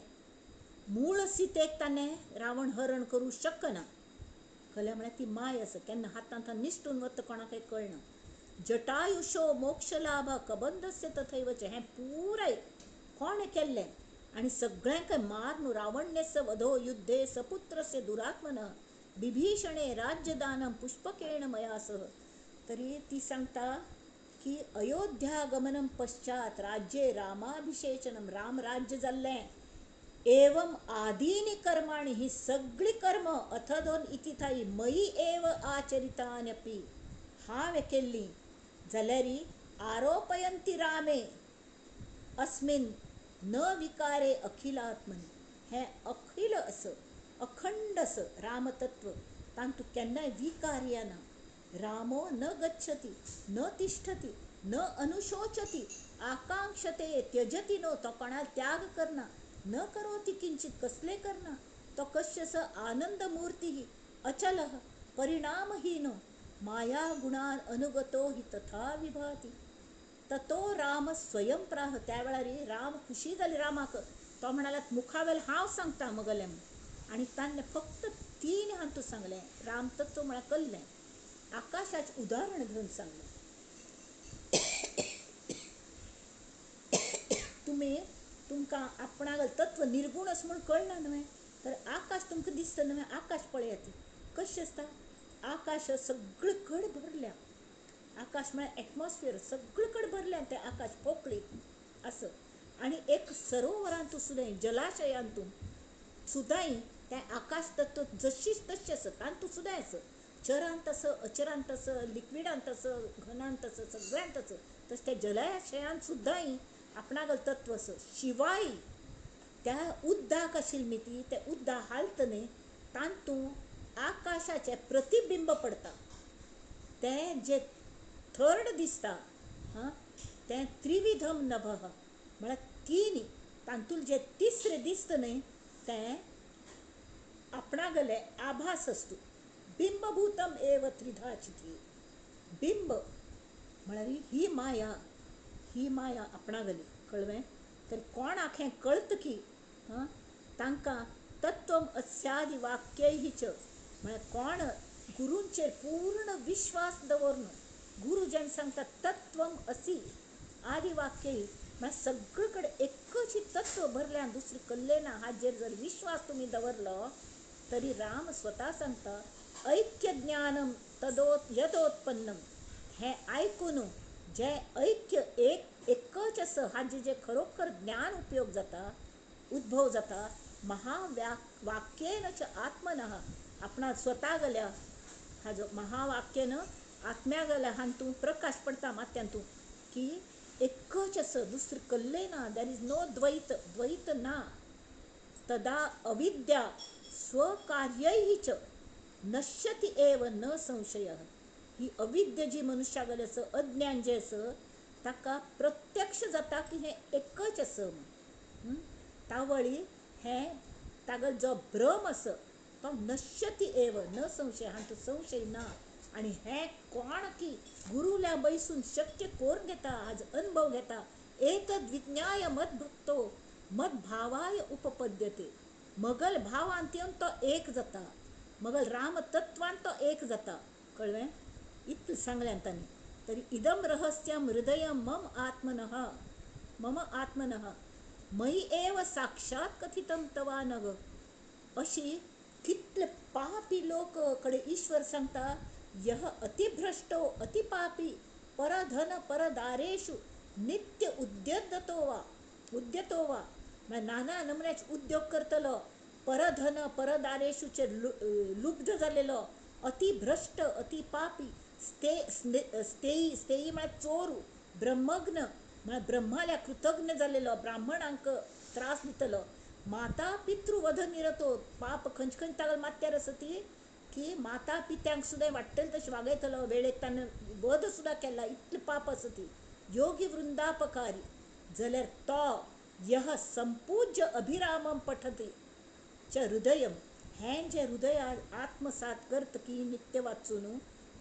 मूळ सीतेक ताणें रावण हरण करूं शकना, कळ्ळें? म्हळ्यार ती माय आसा, केन्ना हातांत निसटून वता कोणाकय कळना. जटायुषो मोक्षलाभ कबंधस्य तथैव च, हें पुराय कोणें केल्लें आनी सगळ्यांक मारून रावण्यस्य वधो युद्धे सपुत्रस्य दुरात्मन बिभीषणे राज्यदानं पुष्पकेण मया सह. तरी ती सांगता की अयोध्या गमनं पश्चात राज्ये रामाभिषेचनं, राम राज्य जाल्लें, एवं आदीनी कर्माणि, ही सगळी कर्म अथ दोन इति थाई मयी एव आचरितान्यपि, हांवें केल्ली जाल्यार आरोपयंती रामे अस्मिन न विकारे अखिलात्मनी. हें अखिल असं अखंड असं रामतत्व, तांतूं केन्नाय विकार येना. रामो न गच्छति न तिष्ठति न अनुशोचति आकांक्षते त्यजति नो, तो कोणाक त्याग करना, न करोति किंचित, कसलें करना, तो कश्य स आनंदमूर्ती अचल परिणामहीनो माया गुणान अनुगतो हि तथा विभाति. ततो राम स्वयं प्राह, त्या वेळार राम खुशी जाली रामाक, तो म्हणाला मुखावेल हांव सांगता मगलें. आनी ताणें फक्त 3 हातूंत सांगलें रामतत्व म्हळ्यार कल्लें, आकाशाचें उदाहरण घेवन सांगलें. तुमी तुमकां आपणाक तत्व निर्गूण अशें म्हूण कळना न्हय, तर आकाश तुमकां दिसता न्हय, आकाश पळयात कशें आसता, आकाश सगळे कडेन भरल्या, आकाश म्हळ्यार एटमॉस्फियर सगळे कडेन भरल्या, तें आकाश पोकळी आसा. आनी एक सरोवरांतू सुद्दां जलाशयांतू सुद्दां तें आकाश तत्व जशीच तशें आसा, तातूंत सुद्दां आसा, चरांत आसा, अचरांत आसा, लिक्विडांत आसा, घनांत आसा, सगळ्यांत आसा. तशें त्या जलाशयांत सुद्दां आपणागल तत्व आसा. शिवाय त्या उद्दाक आशिल्ली ती त्या उद्दा हालत न्ही, तातूंत आकाशाचें प्रतिबिंब पडता, तें जें थर्ड दिसता, हां, तें त्रिविधम नभः म्हळ्यार 3, तातूंत जें तिसरें दिसता न्ही तें आपणागले आभास आसतू. बिंबभूतम एव त्रिधा चिती, बिंब म्हळ्यार ही माया, ही माया आपणागली, कळ्ळें? तर कोणाक हें कळत की हां तांकां तत्वम अस्यादि वाक्यैः च, म्हळ्यार कोण गुरूंचेर पूर्ण विश्वास दवरून गुरू जेन्ना सांगता तत्वम असी आदि वाक्यैः, म्हळ्यार सगळे कडेन एकच तत्व भरल्यान दुसरें कल्लें ना, हाजेर जर विश्वास तुमी दवरलो तरी राम स्वता सांगता ऐक्य ज्ञानम तदो यदोत्पन्नम, हें आयकून जें ऐक्य एक एकच आसा हाजें जें खरोखर ज्ञान उपयोग जाता, उद्भव जाता, महाव्या वाक्येन च आत्मनः, आपणा स्वता गेल्या हाजो महावाक्येन आत्म्या गेल्या हातूंत प्रकाश पडता मात्यांतू की एकच आसा, दुसरें कल्लें ना, there is no द्वैत, द्वैत ना. तदा अविद्या स्वकार्यैः च नश्यति एव न संशयः. ही अविद्या जी मनुष्या गेले आसा, अज्ञान जें आसा, ताका प्रत्यक्ष जाता की हें एकच आसा म्हूण. तावळी हें तागेलो जो भ्रम आसा तो नश्यति एव न संशय, हातूंत संशय ना. आनी हें कोण की गुरूल्या बैसून शक्य करून घेता, आज अनुभव घेता. एतद् विज्ञाय मद्भक्तो मद्भावाय उपपद्यते, मगल भावांत येवन तो एक जाता, मगल रामतत्वान तो एक जाता, कळ्ळें? इतलें सांगलें तांणी. तरी इदम रहस्यम हृदय मम आत्मनः, मम आत्मनः मयि एव साक्षात कथितं तवानघ. अशी कितले पापी लोक कडेन ईश्वर सांगता यह अतिभ्रष्टो अतिपापी परधन परदारेषु नित्य उद्यतो वा उद्यतो वा म्हळ्यार नाना नमुन्याचे उद्योग करतलो, परधन परदारेशूचेर लुब्ध जालेलो, अतिभ्रष्ट अतिपापी, स्तेयी स्तेयी म्हळ्यार चोरू, ब्रह्मज्ञ म्हळ्यार ब्रह्माल्या कृतज्ञ जालेलो, ब्राह्मणांक त्रास दितलो, माता पितृवध निरतो, पाप खंयचे खंय तागेले माथ्यार आसा ती की माता पित्यांक सुद्दां वाडटले तशें वागयतलो, वेळेक ताणें वध सुद्दां केला, इतलें पाप आसा ती. योगी वृंदापकारी जाल्यार तो यह संपूज्य अभिरामम पठती च हृदयम, हें जें हृदय आत्मसात करत की नित्य वाचून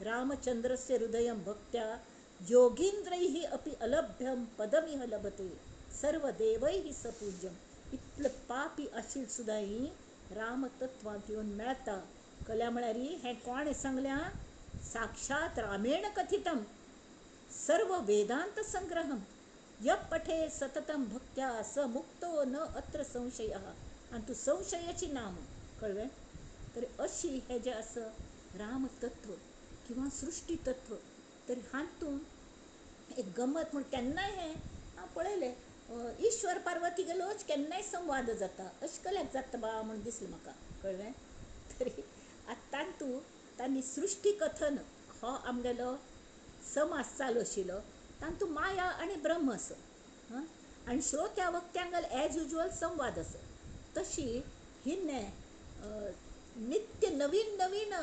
रामचंद्रस्य हृदयम भक्त्या योगींद्रैः अपि अलभ्यम पदमिह लभते सर्व देवैः सपूज्यम. इतले पापी आशिल्ले सुद्दां ही रामतत्वांत येवन मेळटा. कल्या म्हळ्यार हें कोणें सांगल्यां? साक्षात रामेण कथितम सर्व वेदांत संग्रहम य पठे सततम भक्त्या स मुक्तो न अत्र संशयः. आनी तूं संशयाची नाम कळ्ळें. तर अशी हें जें आसा रामतत्व किंवा सृश्टी तत्व, तर हातूंत एक गमत म्हूण केन्नाय हें हांव पळयलें ईश्वर पार्वती गेलोच केन्नाय संवाद जाता, अशें कल्याक जाता बा म्हूण दिसलें म्हाका, कळ्ळें. तरी आतां तातूंत तांणी सृश्टी कथन हो आमगेलो समास चालू आशिल्लो, तातूंत माया आनी ब्रह्म आसा आनी श्रोत्या वक्त्यांगल एज युजल संवाद आसा. तशी हिन्ने नित्य नवीन नवीन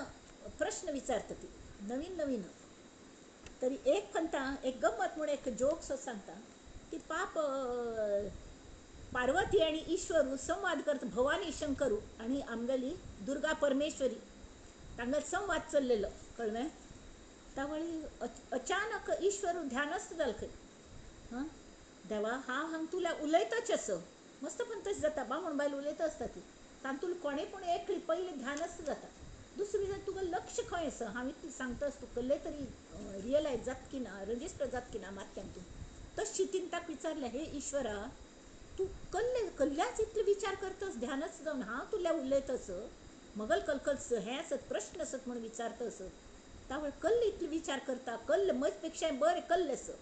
प्रश्न विचारता ती, नवीन नवीन. तरी एक म्हणटा एक गमत म्हूण एक जोक सो सांगता की पाप पार्वती आनी ईश्वर संवाद करता, भवानी शंकरू आनी आमगेली दुर्गा परमेश्वरी तांगेलो संवाद चल्लेलो, कळ्ळें. तावळी अचानक ईश्वर ध्यानस्थ जालो खंय, हां देवा हांव हांगा तुला उलयताच आसा, मस्त पण तशें जाता, बामण बायल उलयता आसता ती, तातूंत कोणें पूण एकली पयलीं ध्यानस्थ जाता, दुसरी जाण तुका लक्ष खंय आसा, हांव इतलें सांगता आसता तुका कसलें तरी रियलायज जाता की ना, रजिस्टर जाता की ना माथ्यान तूं. तशी तिणें ताका विचारलें, हे ईश्वरा तूं कल्ले कल्ल्याच इतले विचार करतस ध्यानस्थ जावन, हांव तुल्या उलयता आसा, मगल कलकल हें आसत प्रश्न आसत म्हूण विचारता आसत, तावळ कल्ल इतले विचार करता, कल्ल म्हजे पेक्षा बरें कल्ल आसा.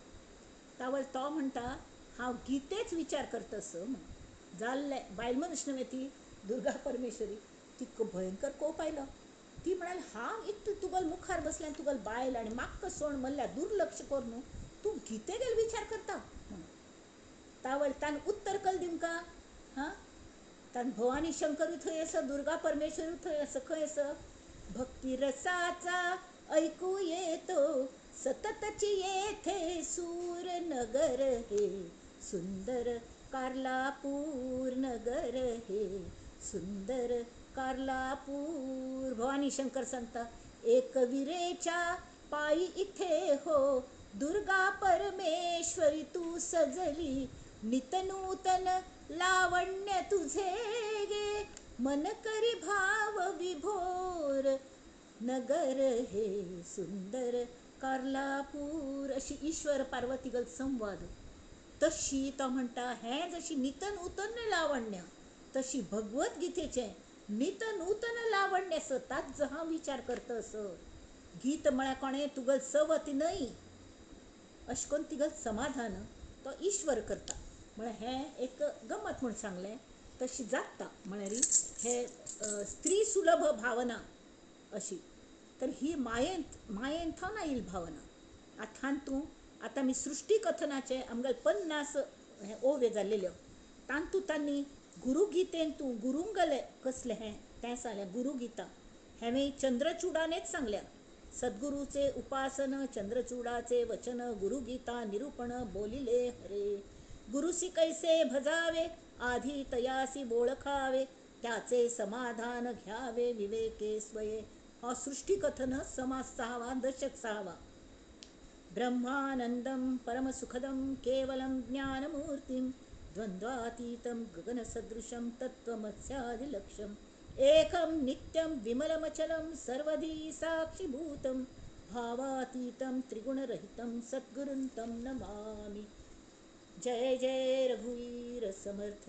तावळ तो म्हणटा हांव गीतेच विचार करता आसा म्हूण. जाल्लें बायल मनीस न्हय ती दुर्गा परमेश्वरी, तिका भयंकर कोप आयलो. ती म्हणाली हांव इतलें तुगेले मुखार बसलें आनी तुगेले बायल आनी म्हाका सोड म्हणल्यार दुर्लक्ष करून तूं गीतेगेलो विचार करता म्हणून. तावळ ताणें उत्तर कल दिवंका, हां ताणें भवानी शंकरूय थंय आसा, दुर्गा परमेश्वरूय थंय आसा, खंय आसा, भक्ती रसाचा ऐकू येतो सततची येथे सूर नगर हे सुंदर कार्लापूर नगर हे सुंदर कार्लापूर. भवानी शंकर सांगता एक विरेच्या पायी इथे हो दुर्गा परमेश्वरी तू सजली, नितनूतन लावण्य तुझे गे मन करी भाव विभोर नगर हे सुंदर कार्लापूर. अशी ईश्वर पार्वती गल संवाद. तशी तो म्हणटा हें जशी नितनूतन लावण्य तशी भगवद्गीतेचें नितनूतन लावण्य आसा, ताचो हांव विचार करता असो. गीत म्हळ्यार कोणें तुगल सवत न्हय, अशें करून तिगल समाधान तो ईश्वर करता. म्हळ्यार हें एक गमत म्हूण सांगलें. तशी जाता म्हळ्यार हे स्त्री सुलभ भावना अशी. तर ही मायेंत मायेन थंय आयिल्ली भावना. आतां तूं आतां आमी सृश्टी कथनाचे आमगेले 50 हे ओव्यो जाल्लेल्यो, तातूंत तांणी गुरुगीतेन तूं गुरुंगले कसलें हें तें सांगलें. गुरुगीता हें चंद्रचुडानेच सांगल्या, सद्गुरूचे उपासन चंद्रचूडाचे वचन गुरुगीता निरूपण बोलिले हरे, गुरुसी कैसे भजावे आधी तयासी ओळखावे त्याचे समाधान घ्यावे विवेके स्वये. हो सृष्टी कथन समास सहावा दशक सहावा. ब्रह्मानंदम परमसुखदम केवलम ज्ञानमूर्तिं द्वंद्वातीतं गगनसदृशं तत्त्वमस्यादिलक्ष्यम् एकं नित्यं विमलमचलं सर्वधी साक्षिभूतं भावातीतं त्रिगुणरहितं सद्गुरुं तं नमामि. जय जय रघुवीर समर्थ.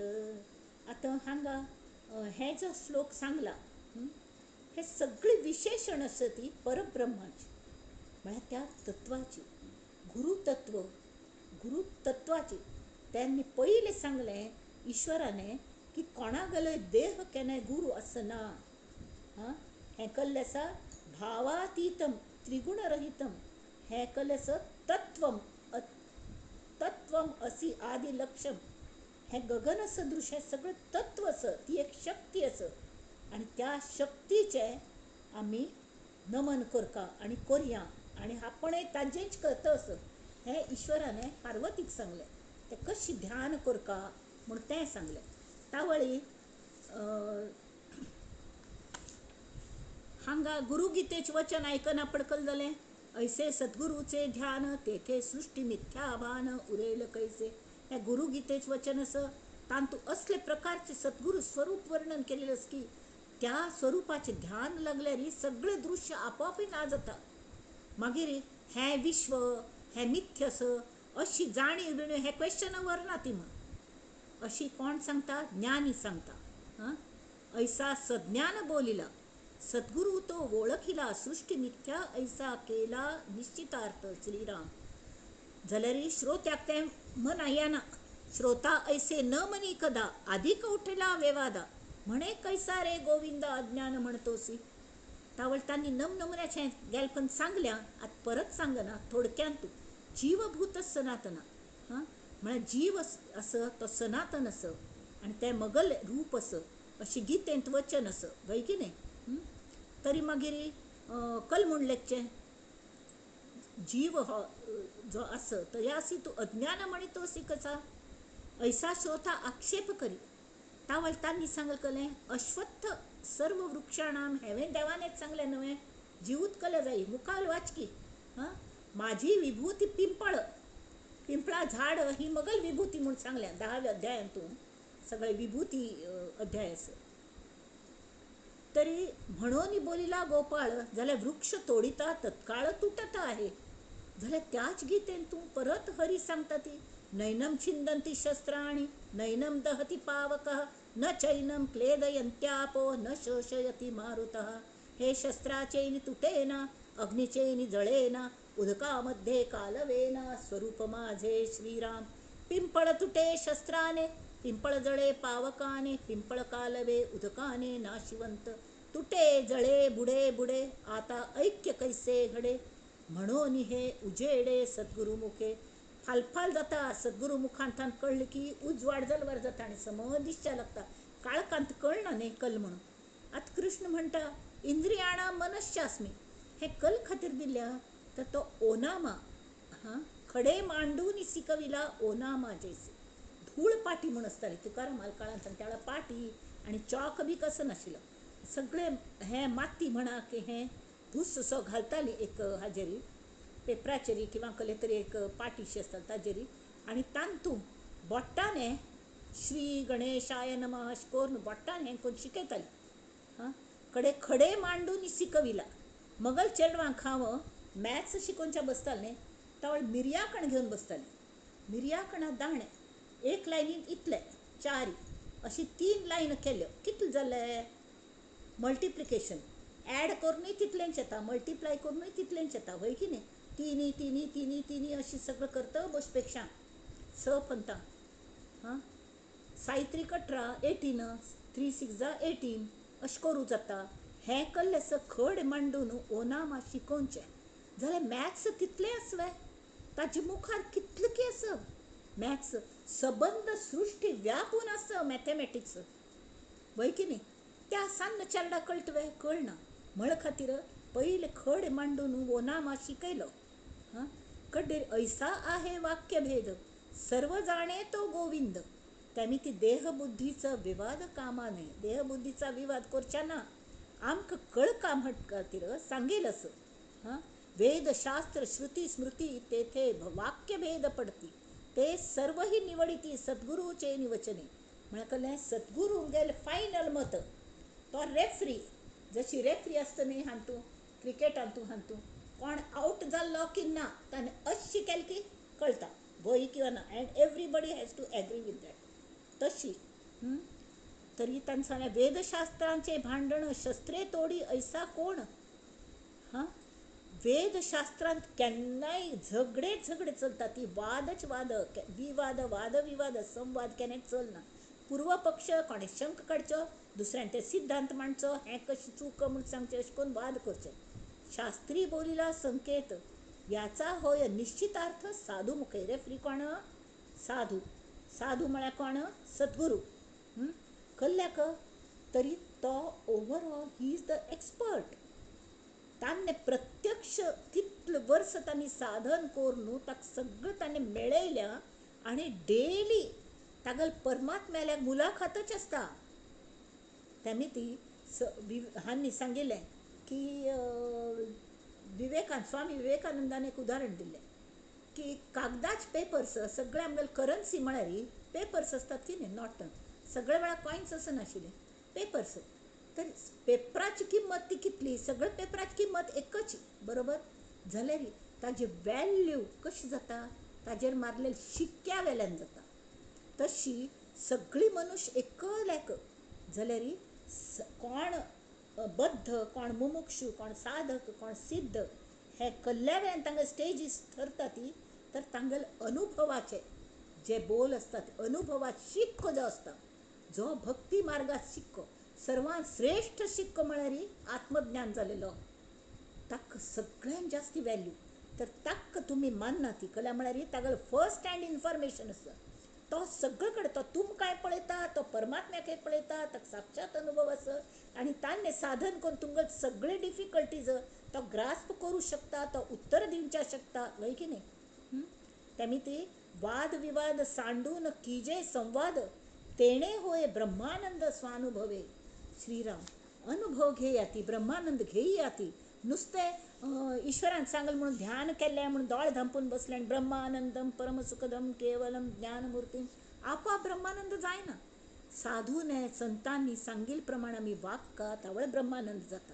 आतां हांगा हें जो श्लोक सांगला हे सगळी विशेशण आसा ती परब्रह्माची, म्हळ्यार त्या तत्वाची, गुरुतत्व, गुरुतत्वाची. त्यांनी पयलें सांगलें ईश्वराने की कोणागेलो देह केन्नाय गुरू आसना. आं, हें कल्लें आसा भावातीतम त्रिगुणरहितम, हें कल्लें आसा तत्वम तत्वम असी आदी लक्षम. हें गगन सदृश हें सगळें तत्व आसा, ती एक शक्ती आसा आनी त्या शक्तीचें आमी नमन करता आनी करया आनी आपणय ताजेंच करता असो हें ईश्वराने पार्वतीक सांगलें. तें कशें ध्यान करका म्हूण तें सांगलें. तावळी हांगा गुरुगीतेचें वचन आयकना पडकल जालें. ऐसे सद्गुरूचे ध्यान तेथे सृष्टी मिथ्या भान उरेल कैसे. हें गुरुगीतेचें वचन आसा तातूंत असले प्रकारचे सद्गुरू स्वरूप वर्णन केलेलें आसा की त्या स्वरुपाचें ध्यान लागल्यार सगळें दृश्य आपोआपय ना जाता. मागीर हें विश्व हें मिथ्य आसा अशी जाणीव बिणीव हें क्वेश्चन व्हरना ती म्हूण अशी कोण सांगता? ज्ञानी सांगता. आं, ऐसा सज्ञान बोलिला सद्गुरू तो वळखिला सृष्टी मिथ्या ऐसा केला निश्चितार्थ श्रीराम. जाल्यार श्रोत्याक तें मना येना. श्रोता ऐसे न मनी कदा अधिक उठला वेवादा म्हणे कैसा रे गोविंद अज्ञान म्हणतोसी. तावळ तांणी नमनमुन्याचें गेलपण सांगल्या, आतां परत सांगना थोडक्यान. तूं जीवभूत सनातना, हां, म्हळ्यार जीव आसा तो सनातन आसा आनी तें मगल रूप आसा अशें गीतेंत वचन आसा, वय की न्ही? तरी मागीर कल म्हूण लेखचें जीव हो जो आसा तो आसी तूं अज्ञान म्हणितोसी कसा ऐसा श्रोता आक्षेप करी. तावळ तांणी सांगलें अश्वत्थ सर्व वृक्षाणाम हेवें देवानेच सांगलें न्हय, जीवूत कल जाई मुखार वाचकी. हां, माझी विभूती पिंपळ, पिंपळा झाड ही मगल विभूती म्हूण सांगल्या 10व्या अध्यायांतून सगळे विभूती अध्याय आसा. तरी म्हणून बोलिला गोपाळ जाल्यार वृक्ष तोडिता तत्काळ तुटता आहे. जाल्यार त्याच गीतेन तूं परत हरी सांगता ती नैनम छिंदंती शस्त्राणि नैनम दहती पावकः न चैनम क्लेदयंत्यापो न शोषयति मारुतः. हे शस्त्राचेनि तुटेना अग्निचेनि जळेना उदकामध्ये कालवेना स्वरूप माझे श्रीराम. पिंपळ तुटे शस्त्राने पिंपळ जळे पावकाने पिंपळ कालवे उदकाने नाशिवंत तुटे जळे बुडे बुडे आता ऐक्य कैसे घडे. म्हणून हे उजेडे सद्गुरुमुखे. फालफाल जाता सद्गुरु मुखांतान कळ्ळें की उजवाड जलवार जाता आनी समज दिसच्या लागता, काळखांत कळना न्ही कल म्हणून. आतां कृष्ण म्हणटा इंद्रियाणां मनश्चास्मी, हें कल खातीर दिल्या तर तो ओनामा, हां, खडे मांडून शिकविला ओनामा जैसे. धूळ पाटी म्हूण आसताली तुकाराम काळांत, त्या वेळार पाटी आनी चॉक बी कसो नाशिल्लो, सगळे हें माती म्हणा की हें भूस असो घालताली एक हाजेरी पेपराचेरी किंवा कसले तरी एक पाटीशी आसताली ताजेरी आनी तातूंत बोट्टान श्री गणेशाय नमः अशें करून बोट्टान हें करून शिकयताली. हां, कडे खडे मांडून शिकविला. मगल चेडवांक हांव मॅथ्स शिकोवच्या बसतालें न्ही त्या मिरयाकण घेवन बसतालें. मिरयाकणा दाणे एक लायनीन इतले चारी अशी 3 लायन केल्यो, कितले जाले? मल्टिप्लिकेशन ॲड करूनय तितलेंच येता, मल्टिप्लाय करूनय तितलेंच येता, वय की न्ही? तिनी तिनी तिनी तिनी अशी सगळं करता बसपेक्षा 6 पंता. हां, 6 3 18 18 3 6 18 अशें करूं जाता. हें कल्लें आसा खड मांडून ओनामा शिकोवचें जाल्यार मॅथ्स तितलें आसलें ताजे मुखार कितलें की आसा मॅथ्स, सबंद सृश्टी व्यापून आसा मॅथेमॅटिक्स, वय की न्ही? त्या सान्न चेरडा कळटा वे? कळना. म्हळ खातीर पयलें खड मांडून ओनामा शिकयलो. हां, कडेर ऐसा आहे वाक्यभेद सर्व जाणे तो गोविंद. त्यामी ती देहबुद्धीचा विवाद कामा नये, देहबुद्धीचा विवाद करच्या ना, आमकां कळका म्हण खातीर सांगेल असं. हां, वेदशास्त्र श्रुती स्मृती तेथे वाक्यभेद पडती ते सर्वही निवडिती सद्गुरूचे निवचने. म्हळ्यार कसलें? सद्गुरू गेले फायनल मत, तो रेफ्री जशी रेफ्री आसता न्ही हातूंत क्रिकेटांतू हातूंत कोण आवट जाल्लो की ना ताणें अशी केली की कळटा व्हय किंवा ना, and everybody has to agree with that. तशी तरी तांणी सांगलें वेदशास्त्रांचे भांडण शस्त्रे तोडी ऐसा कोण. हां, वेदशास्त्रांत केन्नाय झगडे झगडे चलता, ती वादच वाद, विवाद वाद विवाद, संवाद केन्नाच चलना. पूर्व पक्ष कोणें शंक काडचो, दुसऱ्यान ते सिद्धांत मांडचो, हें कशें चूक म्हूण सांगचें, अशें करून वाद करचे. शास्त्री बोलिला संकेत याचा होय निश्चितार्थ साधू मुखे. रेफ्री कोण? साधू. साधू म्हळ्यार कोण? सद्गुरू. कल्ल्याक तरी तो overall he is the expert. ताणें प्रत्यक्ष कितले वर्स तांणी साधन करून ताका सगळें ताणें मेळयल्या आनी डेली तागेले परमात्म्याल्या मुलाखतच आसता. तेमी ती हांणी सांगिल्लें की स्वामी विवेकानंदान एक उदाहरण दिलें की कागदाचे पेपर्स सगळे आमगेले करन्सी म्हळ्यार पेपर्स आसतात की न्ही, not सगळे वेळार कॉयन्स आसनाशिल्ले, पेपर्स. तर पेपराची किंमत ती कितली? सगळे पेपराची किंमत एकच, बरोबर? जाल्यार ताजी वॅल्यू कशी जाता? ताजेर मारलेले शिक्क्या वेल्यान जाता. तशी सगळी मनुष्य एकल्याक जाल्यार कोण बद्ध, कोण मुमुक्षू, कोण साधक, कोण सिद्ध, हे कल्ल्या वेल्यान तांकां स्टेजीस थरता ती. तर तांगेले अनुभवाचे जे बोल आसतात, अनुभवात शिक्को जो आसता, जो भक्ती मार्गात शिक्को, सर्वात श्रेष्ठ शिक्को म्हळ्यार आत्मज्ञान जालेलो, ताका सगळ्यान जास्ती वॅल्यू. तर ताका तुमी मानना ती कला म्हळ्यार तागेलो फर्स्ट हँड इन्फॉर्मेशन आसता. तो सगळे कडेन तो तुमकांय पळयता, तो परमात्म्याकय पळयता, ताका साक्षात अनुभव आसा आनी ताणें साधन करून तुमकां सगळे डिफिकल्टीज तो ग्रास्प करूं शकता, तो उत्तर दिवच्या शकता, हय की न्ही? तेमी ती वाद विवाद सांडून कीजे संवाद तेणे होय ब्रह्मानंद स्वानुभवे. श्रीराम अनुभव घेयाती, ब्रह्मानंद घेयाती. नुस्तें ईश्वरान सांगलें म्हणून ध्यान केलें म्हणून दोळे धांपून बसलें आनी ब्रह्मानंदम परमसुखदम केवलम ज्ञानमूर्तीम, आपोआप ब्रह्मानंद जायना. साधूने संतांनी सांगिल प्रमाण आमी वागका तावळ ब्रह्मानंद जाता.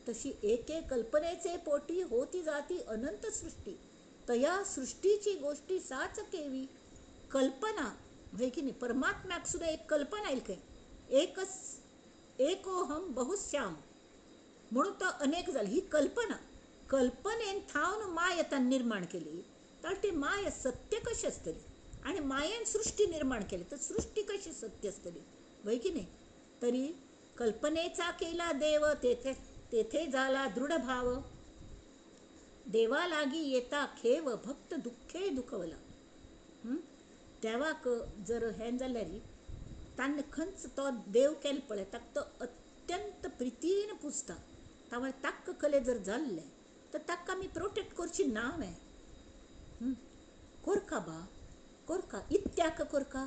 तशी एके कल्पनेचे पोटी होती जाती अनंत सृष्टी, तया सृष्टीची गोष्टी साच केवी. कल्पना व्हय की न्ही? परमात्म्याक सुद्दां एक कल्पना आयली खंय, एकच एकोहम बहुश्याम म्हणून तो अनेक जाली. ही कल्पना, कल्पनेन थावन माया ताणें निर्माण केली, तर ती माया सत्य कशी आसतली? आनी मायेन सृष्टी निर्माण केली तर सृष्टी कशी सत्य आसतली, व्हय की न्ही? तरी कल्पनेचा केला देव तेथे तेथे झाला दृढ भाव, देवा लागी येता खेव भक्त दुःखे दुखवला. देवाक जर हें जाल्यार ताणें खंयच तो देव केलो पळय, ताका तो अत्यंत प्रितीन पुजता. तावळ ताका कले जर जाल्लें तर ताका आमी प्रोटेक्ट करची ना हांवें कोरका बा, कोरका इत्याक कोरका.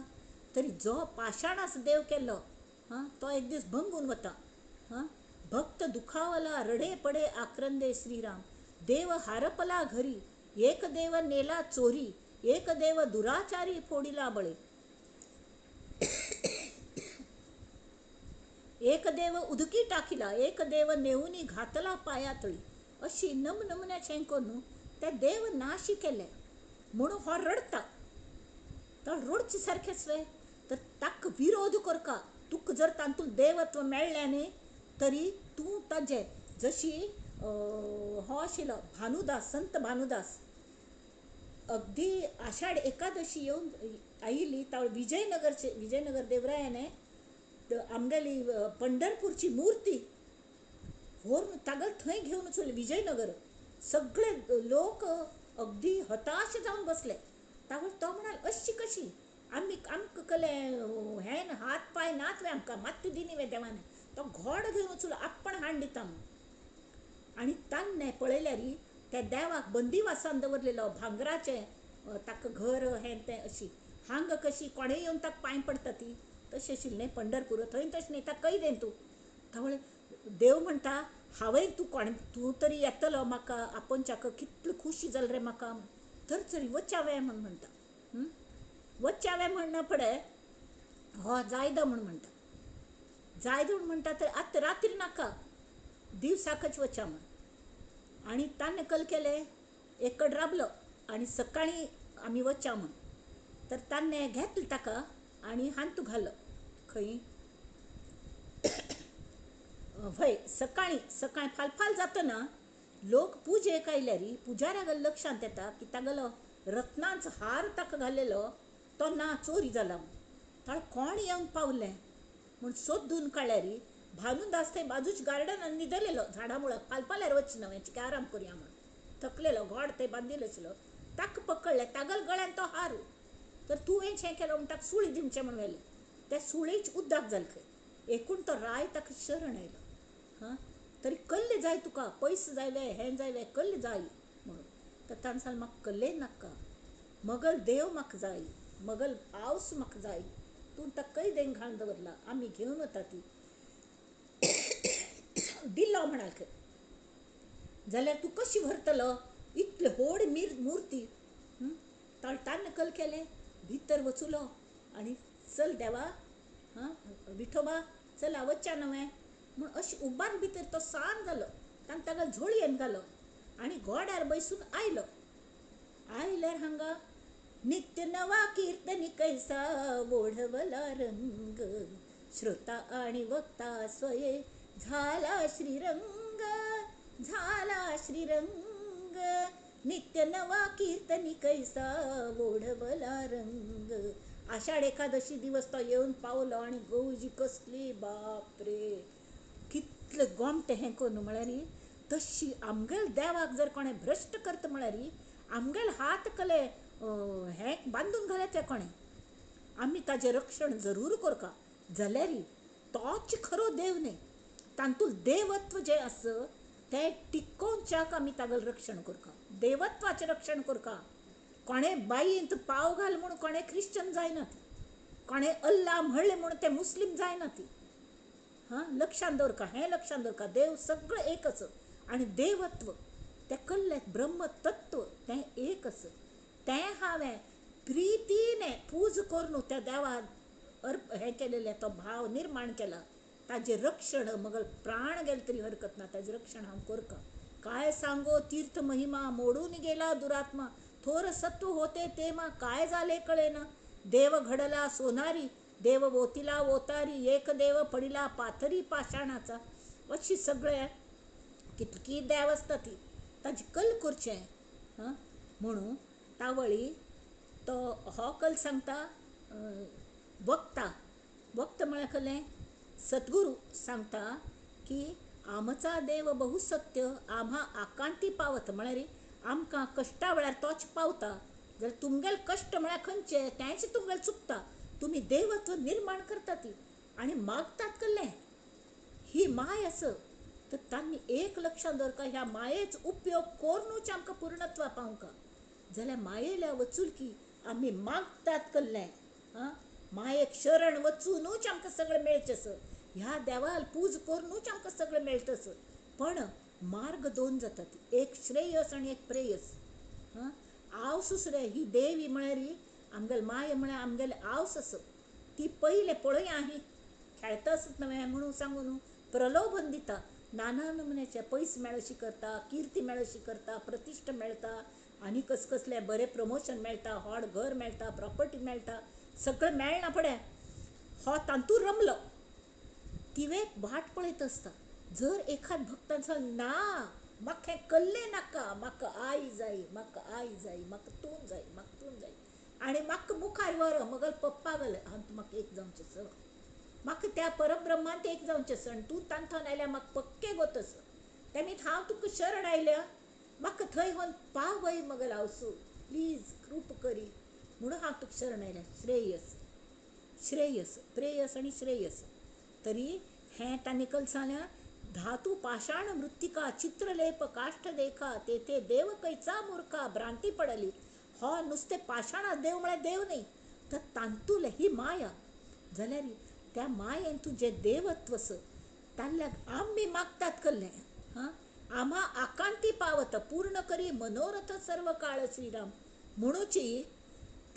तरी जो पाशाणास देव केल्लो हां तो एक दीस भंगून वता. हां, भक्त दुखावला रडे पडे आक्रंदे श्रीराम, देव हारपला घरी, एक देव नेला चोरी, एक देव दुराचारी फोडिला बळे, एक देव उदकी टाकीला, एक देव नेऊनी घातला पायातळी. अशी नमनमन्याचें करून ते देव नाशी केले म्हणून हो रडता. तर रडचे सारकेंच वे, तर ताका विरोध करका. तुका जर तातूंत देवत्व मेळ्ळें न्ही तरी तूं ताजें, जशी हो आशिल्लो भानुदास, संत भानुदास, अगदी आषाढ एकादशी येवन आयिल्ली तावळ विजयनगरचे, विजयनगर देवरायाने आमगेली पंढरपूरची मूर्ती व्हरून तागेले थंय घेवन वचून विजयनगर सगळे लोक अगदी हताश जावन बसले. तावळ तो म्हणाल अशी कशी आमी आमकां कले हें हात पांय नात वे, आमकां मात्ती दिनी वे देवान. तो घोड घेवन वचून आपण हाड दिता म्हूण. आनी तान्ने पळयल्यार त्या देवाक बंदिवासान दवरलेलो, भांगराचें ताका घर हें तें अशी हांग कशी कोणें येवन ताका पांय पडटा ती तशें आशिल्लें न्ही पंढरपूर, थंय तशें न्ही, ताका कैदेन तूं. तावळ देव म्हणटा हांवें तूं कोण, तूं तरी येतलो म्हाका आपोवच्याक, कितलो खुशी जाल रे म्हाका, तर तरी वचावें म्हूण म्हणटा. वचावें म्हणना फुडें हो जायदा म्हूण म्हणटा. जायदा म्हूण म्हणटा तर आतां रात्री नाका, दिवसाकच वचा म्हूण. आनी ताणें कल केलें, एकड राबलो आनी सकाळीं आमी वचा म्हूण. तर तान्ने घेतलं ताका आनी हांतू घालो खंय हय सकाळीं सकाळीं फाल फाल जातना लोक पुजेक आयल्यार पुजाऱ्याक लक्षांत येता की तागेलो रत्नांचो हार ताका घालेलो तो ना, चोरी जाला. ताणें कोण येवन पावलें म्हूण सोदून काडल्यार भानुदास थंय बाजूच गार्डनान न्हिदलेलो झाडां मुळाक. फालफाल्यार वच न्हय चिके आराम करुया म्हूण थकलेलो, घोड थंय बांदिल्लो आशिल्लो. ताका पकडलें, तागल गळ्यान तो हार. तर तुवें हें केलो म्हूण ताका सुळी दिवचें म्हूण व्हेलें. त्या सुळीच उदक जालें खंय. एकूण तो राय ताका शरण आयलो. हां, तरी कल्ले जाय तुका, पयशे जाय वे, हें जाय वे, कल्ले जाय म्हणून. तर ताणें सांगलें म्हाका कल्ले नाका, मगल देव म्हाका जाय, मगल आवस म्हाका जाय. तूं ताका कैदेन घालून दवरला, आमी घेवन वता ती दिलो म्हणाल खंय. जाल्यार तूं कशी व्हरतलो इतले व्हड मुर्ती? ताणें नकल केलें, भितर वचुलो आनी चल देवा, हां विठोबा चला वच्च्या न्हय म्हूण अशी उबान भितर तो सान जालो. ताणें ताका झोळयेन घालो आनी घोड्यार बसून आयलो. आयल्यार हांगा नित्य नवा कीर्तनी कैसा ओढवला रंग, श्रोता आणि वक्ता स्वये झाला श्रीरंग, झाला श्रीरंग. नित्य नवा कीर्तनी कैसा ओढवला रंग. आषाढ एकादशी दिवस तो येवन पावलो आनी गौजी कसली, बापरे कितले गोमटें हें करून म्हळ्यार तशी आमगेल देवाक जर कोणें भ्रश्ट करता म्हळ्यार आमगेल हात कले हें बांदून घाले ते कोणें, आमी ताजें रक्षण जरूर करका. जाल्यार तोच खरो देव न्हय, तातूंत देवत्व जें आसा तें टिकोवच्याक आमी तागेलें रक्षण करका, देवत्वाचें रक्षण करका. कोणें बायेंत पाव घाल म्हूण कोणें क्रिश्चन जायना ती, कोणें अल्ला म्हणलें म्हूण ते मुस्लीम जायना ती. हां, लक्षांत दवरका, हें लक्षांत दवरका, देव सगळें एक आसा आनी देवत्व तें कल्लें ब्रह्मतत्व तें एक आसा. तें हांवें प्रितीने पूज करून त्या देवाक अर्प हें केलेलें, तो भाव निर्माण केला. ताजें रक्षण मगल प्राण गेले तरी हरकत ना, ताजें रक्षण हांव करका. काय सांगो तीर्थ महिमा, मोडून गेला दुरात्मा, थोर सत्व होते ते मा काय झाले कळेना. देव घडला सोनारी, देव ओतिला ओतारी, एक देव पडिला पाथरी पाषाणाचा. अशी सगळे कितकी देव आसता ती ताजी कल करचें. हां, म्हणून तावळी तो हो कल सांगता वक्ता. वक्त म्हळ्यार कसलें? सद्गुरू सांगता की आमचा देव बहुसत्य आम्हा आकांती पावत. म्हळ्यार आमकां कश्टा वेळार तोच पावता. जाल्यार तुमगेले कश्ट म्हळ्यार खंयचे, तेंच तुमगेलें चुकता. तुमी देवत्व निर्माण करता ती आनी मागतात कसलें, ही माय आसा. तर तांणी एक लक्षांत दवरका, ह्या मायेचो उपयोग करुनूच आमकां पूर्णत्वा पावंका. जाल्यार मायेल्या वचुलकी आमी मागतात कसलें, आं मायेक शरण वचुनूच आमकां सगळें मेळचें आसा. ह्या देवाक पूज करुनूच आमकां सगळें मेळटा आसा. पण मार्ग दोन जातात, एक श्रेयस आनी एक प्रेयस. हां, आवस रे ही देवी म्हळ्यार आमगेले माय म्हळ्यार आमगेले आवस आसा. ती पयलें पळया ही खेळता आसत न्हय म्हणून सांगून प्रलोभन दिता, नाना नमुन्याचे पयस मेळशी करता, किर्ती मेळशी करता, प्रतिश्ठा मेळटा आनी कसकसले बरें प्रमोशन मेळटा, व्हड घर मेळटा, प्रॉपर्टी मेळटा, सगळें मेळना फुडें हो तातूंत रमलो. तिवें वाट पळयत आसता. जर एखाद भक्तान सांगलें ना म्हाका हें कल्लें नाका, म्हाका आई जाय, म्हाका आई जाय, म्हाका तूं जाय, म्हाका तूं जाय आनी म्हाका मुखार व्हर, मगल पप्पा गेले हांव म्हाका एक जावचें आसा, म्हाका त्या परब्रह्मांत एक जावचें आसा आनी तूं तांथावन आयल्या म्हाका पक्कें गोत आसा, तेमी हांव तुका शरण आयल्या, म्हाका थंय व्हरून पावय मगल आवसू, प्लीज कृप करी म्हणून हांव तुका शरण आयल्या. श्रेयस, श्रेयस, प्रेयस आनी श्रेयस. तरी हें तांणी कल सांगलें, धातू पाषाण मृत्तिका चित्रलेप काष्ठ देखा तेथे देव कैचा मूर्खा भ्रांती पडली. हो नुस्तें पाषाणा देव म्हळ्यार देव न्हय, तर तांतुले ही माया. जाल्यार त्या मायेन तुजें देवत्व आसा ताल्ल्याक आमी मागतात कसलें, हां आम्हा आकांती पावत पूर्ण करी मनोरथ सर्व काळ श्रीराम. म्हणूची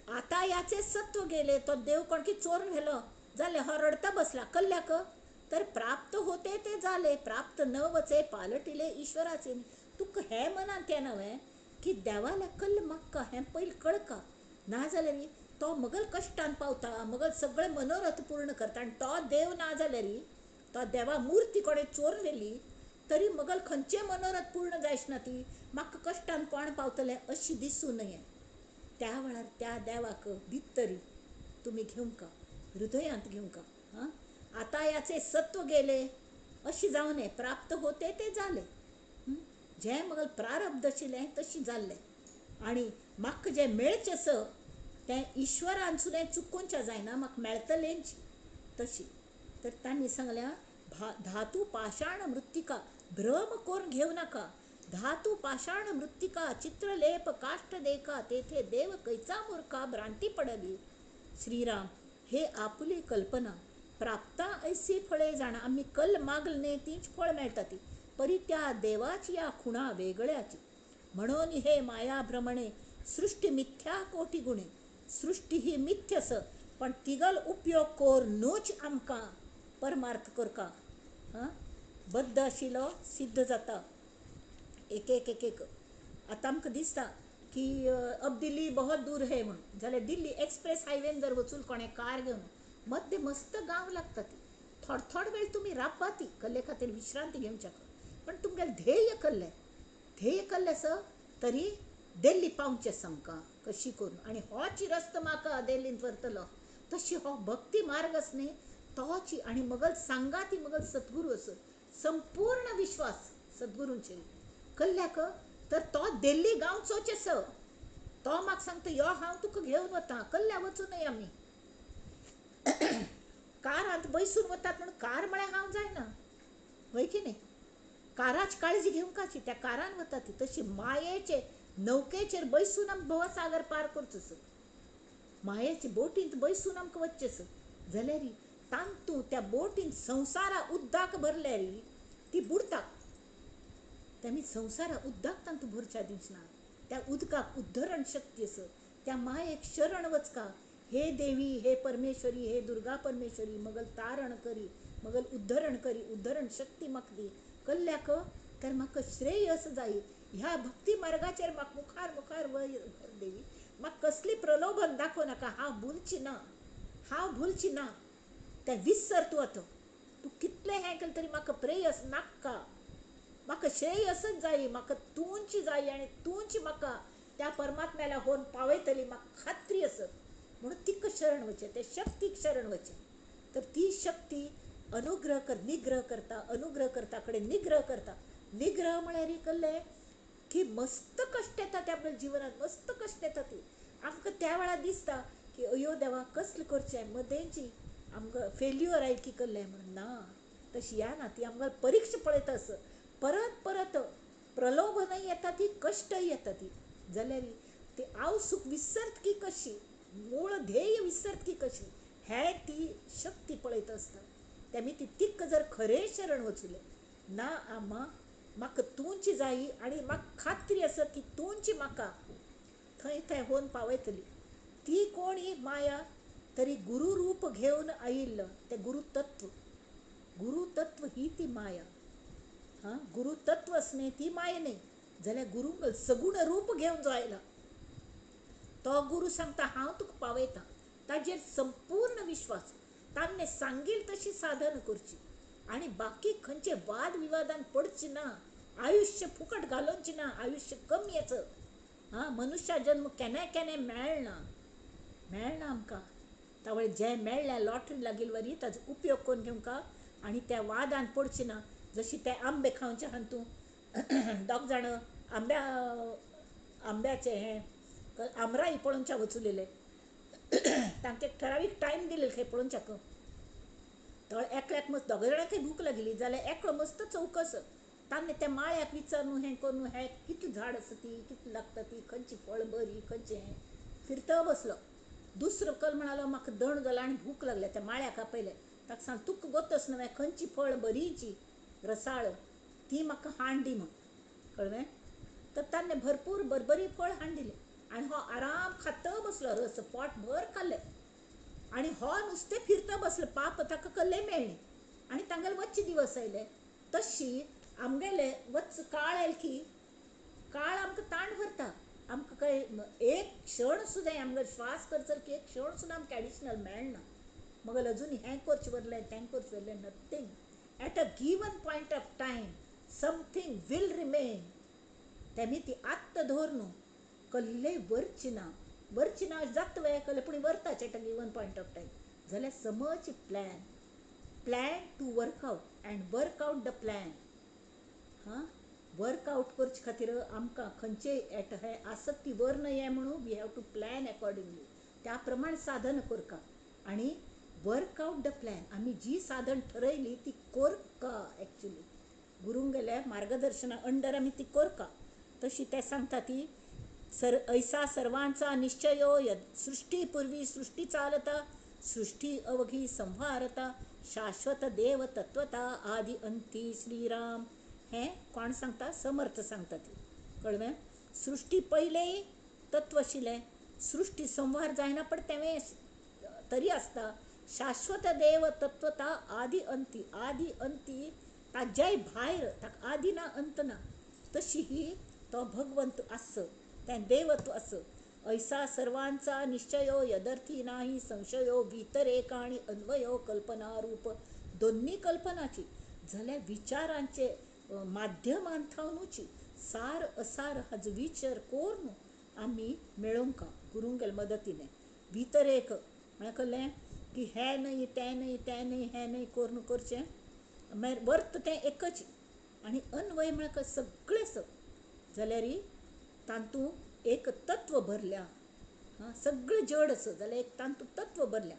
आतां याचे सत्व गेले, तो देव कोणकी चोरून व्हेलो जालें, हो रडता बसला कल्ल्याक. तर प्राप्त होते ते जाले, प्राप्त न वचे पालटिले ईश्वराचे. तुका हें मनांत येना न्हय की देवाल्या कल्ल मागका हें पयलीं कळका, ना जाल्यार तो मगल कश्टान पावता, मगल सगळे मनोरथ पूर्ण करता. आनी तो देव ना जाल्यार, तो देवा मुर्ती कोणें चोरून व्हेली तरी मगल खंयचे मनोरथ पूर्ण जायच ना, ती म्हाका कश्टान कोण पावतलें अशी दिसूं नये. त्या वेळार त्या देवाक भितरी तुमी घेवंका, हृदयांत घेवंका. हां, आतां याचे सत्व गेले अशी जावं नये, प्राप्त होते ते जाले, जें मगल प्रारब्ध आशिल्लें तशें जाल्लें. आनी म्हाका जें मेळचें आसा तें ईश्वरान सुद्दां चुकोवचें जायना, म्हाका मेळटलेंच तशी. तर तांणी सांगल्या धातू पाषाण मृत्तिका भ्रम करून घेवं नाका. धातू पाषाण मृत्तिका चित्रलेप काष्ट देखा तेथे देव कैचा मूर्खा भ्रांती पडली. श्रीराम हे आपुली कल्पना प्राप्ता ऐसी फळे जाणा. आमी कल मागल न्ही तीच फळ मेळटा ती, परी त्या देवाची या खुणा वेगळ्याची. म्हणून हे माया भ्रमणे सृष्टी मिथ्या कोटी गुणे. सृष्टी ही मिथ्यस, पण तिगल उपयोग करूनच आमकां परमार्थ करका. हां, बद्द आशिल्लो सिद्ध जाता. एक एक एक एक आतां आमकां दिसता की अब दिल्ली बहुत दूर है म्हणून, जाल्यार दिल्ली एक्सप्रेस हायवेन जर वचून कोणें कार घेवन मध्य मस्त गांव लागता ती, थोडो थोडो वेळ तुमी राबपा ती कल्ले खातीर विश्रांती घेवच्या, पण तुमगेलें ध्येय कल्लें, ध्येय कल्लें आसा तरी दिल्ली पावचें आमकां कशी करून. आनी होच रस्तो म्हाका दिल्लींत व्हरतलो, तशी हो भक्ती मार्ग आसा न्ही तोच. आनी मगल सांगाती मगल सद्गुरू आसा, संपूर्ण विश्वास सद्गुरूंचेर कल्ल्याक, तर तो दिल्ली गांवचोच आसा. तो म्हाका सांगता यो हांव तुका घेवन वता, कल्ल्या वचूं नये आमी. कारांत बसून वतात म्हणून कार म्हळ्यार हांव जायना, वय की न्ही? काराची काळजी घेवंकाची, त्या कारान वता ती. तशी मायेचे नौकेचेर बसून आमी भोवसागर पार करचो, मायेचे बोटींत बसून आमकां वचचें जाल्यार तांतू त्या बोटींत संवसारा उद्दाक भरल्यार ती बुडटा. तेमी संवसारा उद्दाक तांतू भरच्या दिवचना, त्या उदकाक उद्धरण शक्ती आसा, त्या मायेक शरण वचका. हे देवी, हे परमेश्वरी, हे दुर्गा परमेश्वरी, मगल तारण करी, मगल उद्धरण करी, उद्धरण शक्ती म्हाका दी कल्ल्याक, तर म्हाका श्रेयस जाय. ह्या भक्ती मार्गाचेर म्हाका मुखार मुखार वयर देवी, म्हाका कसली प्रलोभन दाखोवं नाका, हांव भुलची ना, हांव भुलची ना. तें विसर तूं आतां, तूं कितलें हें केलें तरी म्हाका प्रेयस नाका, म्हाका श्रेयसच जाय, म्हाका तूंची जाय आनी तूंची म्हाका त्या परमात्म्याला होवन पावयतली, म्हाका खात्री आसा. म्हणून तिका शरण वचें, ते शक्तीक शरण वचें. तर ती शक्ती अनुग्रह कर, निग्रह करता, अनुग्रह करता कडेन निग्रह करता. निग्रह म्हळ्यार कल्लें की मस्त कश्ट येता त्या आपल्या जिवनांत, मस्त कश्ट येता ती आमकां त्या वेळार दिसता की अयो देवा कसलें करचें, मदेंची आमकां फेल्युअर आयली की कल्लें म्हणून. ना, तशी या ना, ती आमकां परिक्षा पळयता आसा. परत परत प्रलोभनय येता ती, कश्टय येता ती, जाल्यार ती आवसूक विसरत की कशी, मूळ ध्येय विसरत की कशी, हें ती शक्ती पळयत आसता. तेमी ती तिका जर खरें शरण वचलें ना, आमा म्हाका तूंची जायी आनी म्हाका खात्री आसा की तूंची म्हाका थंय थंय होवन पावयतली. ती कोण ही माया तरी गुरु रूप घेवन आयिल्लो तें गुरुतत्व. गुरुतत्व ही ती माया. हां, गुरुतत्व आसलें ती माया न्ही, जाल्यार गुरू सगुण रूप घेवन जो आयला तो गुरु सांगता हांव तुका पावयता, ताजेर संपूर्ण विश्वास, ताणें सांगील तशी साधन करची आनी बाकी खंयचे वाद विवादान पडची ना, आयुश्य फुकट घालोवचें ना, आयुश्य कमी येच. हां, मनुष्या जन्म केन्ना केन्ना मेळना, मेळना आमकां. तावळ जें मेळ्ळें लॉटरी लागिल्ले वरी ताजो उपयोग करून घेवंका आनी त्या वादान पडचें ना. जशी ते आंबे खावचे आहा तूं, दोग जाण आंब्या आंब्याचें हें आमराई पळोवच्या वचुलेले, तांकां एक ठरावीक टायम दिलेलो खंय पळोवच्याक. तो एकल्याक मस्त दोग जाणांकय भूक लागिल्ली, जाल्यार एकलो मस्त चवकस, ताणें त्या माळ्याक विचारून हें करून हें कितलें झाड आसा ती, कितलें लागता ती, खंयची फळ बरी, खंयचें हें फिरता बसलो. दुसरो कल म्हणालो म्हाका दण जाला आनी भूक लागल्या, त्या माळ्याक आपयलें, ताका सांग तुका गोतस न्हय खंयची फळ बरीची रसाळ ती म्हाका हाण दी म्हूण, कळ्ळें? तर ताणें भरपूर बरबरी फळ हाण दिलें आनी हो आराम खाता बसलो, रस पोट भर खाल्लें आनी हो नुस्तें फिरता बसलो, पाप ताका कल्ले मेळ्ळें आनी तांगेले वच्चे दिवस आयले. तशी आमगेले वच काळ आयल की काळ आमकां ताण भरता, आमकां काय एक क्षण सुद्दां आमकां श्वास करसर एक क्षण सुद्दां आमकां एडिशनल मेळना. मगर अजून हें करचें उरलें तें करचें उरलें, nothing. At a given point of time something will remain. तेमी ती आत्त दवर न्हू, कल्ले वरची ना, वरची ना जाता वे कल्ले, पूण वरताच at a given point of time. जाल्यार समज plan, plan to work out and work out the plan. हां, वर्कआउट करचे खातीर आमकां खंयचे एट हे आसक्ती वर न्हय म्हणून we have to plan accordingly. त्या प्रमाण साधन करका आनी वर्कआउट the plan. आमी जी साधन ठरयली ती कोरका. एक्चुली गुरूंगेल्या मार्गदर्शना अंडर आमी ती कोरका. तशी ते सांगता ती सर ऐसा सर्वांचा निश्चयो सृष्टी पूर्वी सृष्टी चालता, सृष्टी अवघी संहारता, शाश्वत देव तत्वता आदी अंती श्रीराम. हें कोण सांगता? समर्थ सांगता ती. कळ्ळें? सृष्टी पयलें तत्व आशिल्लें, सृष्टी संहार जायना पण तें तरी आसता. शाश्वत देव तत्वता आदी अंती, आदी अंती ताज्याय भायर, ताका आदी ना अंत ना, तशी ही तो भगवंत आस, तें देवत्व आस. ऐसा सर्वांचा निश्चयो यदर्थी नाही संशयो, वितरेक आनी अन्वयो कल्पना रूप. दोन्ही कल्पनाची जाल्यार विचारांचे माध्यमान थावनूची सार असार हाजो विचार करून आमी मेळोवंक गुरूंगेले मदतीने. वितरेक म्हळ्यार कळ्ळें की हें न्हय तें न्हय तें न्हय हें न्हय करून करचें, मागीर वर्त तें एकच. आनी अन्वय म्हळ्यार सगळें स जाल्यार तातूंत एक तत्व भरल्या, हां, सगळें जड आसा जाल्यार एक तातूंत तत्व भरल्या.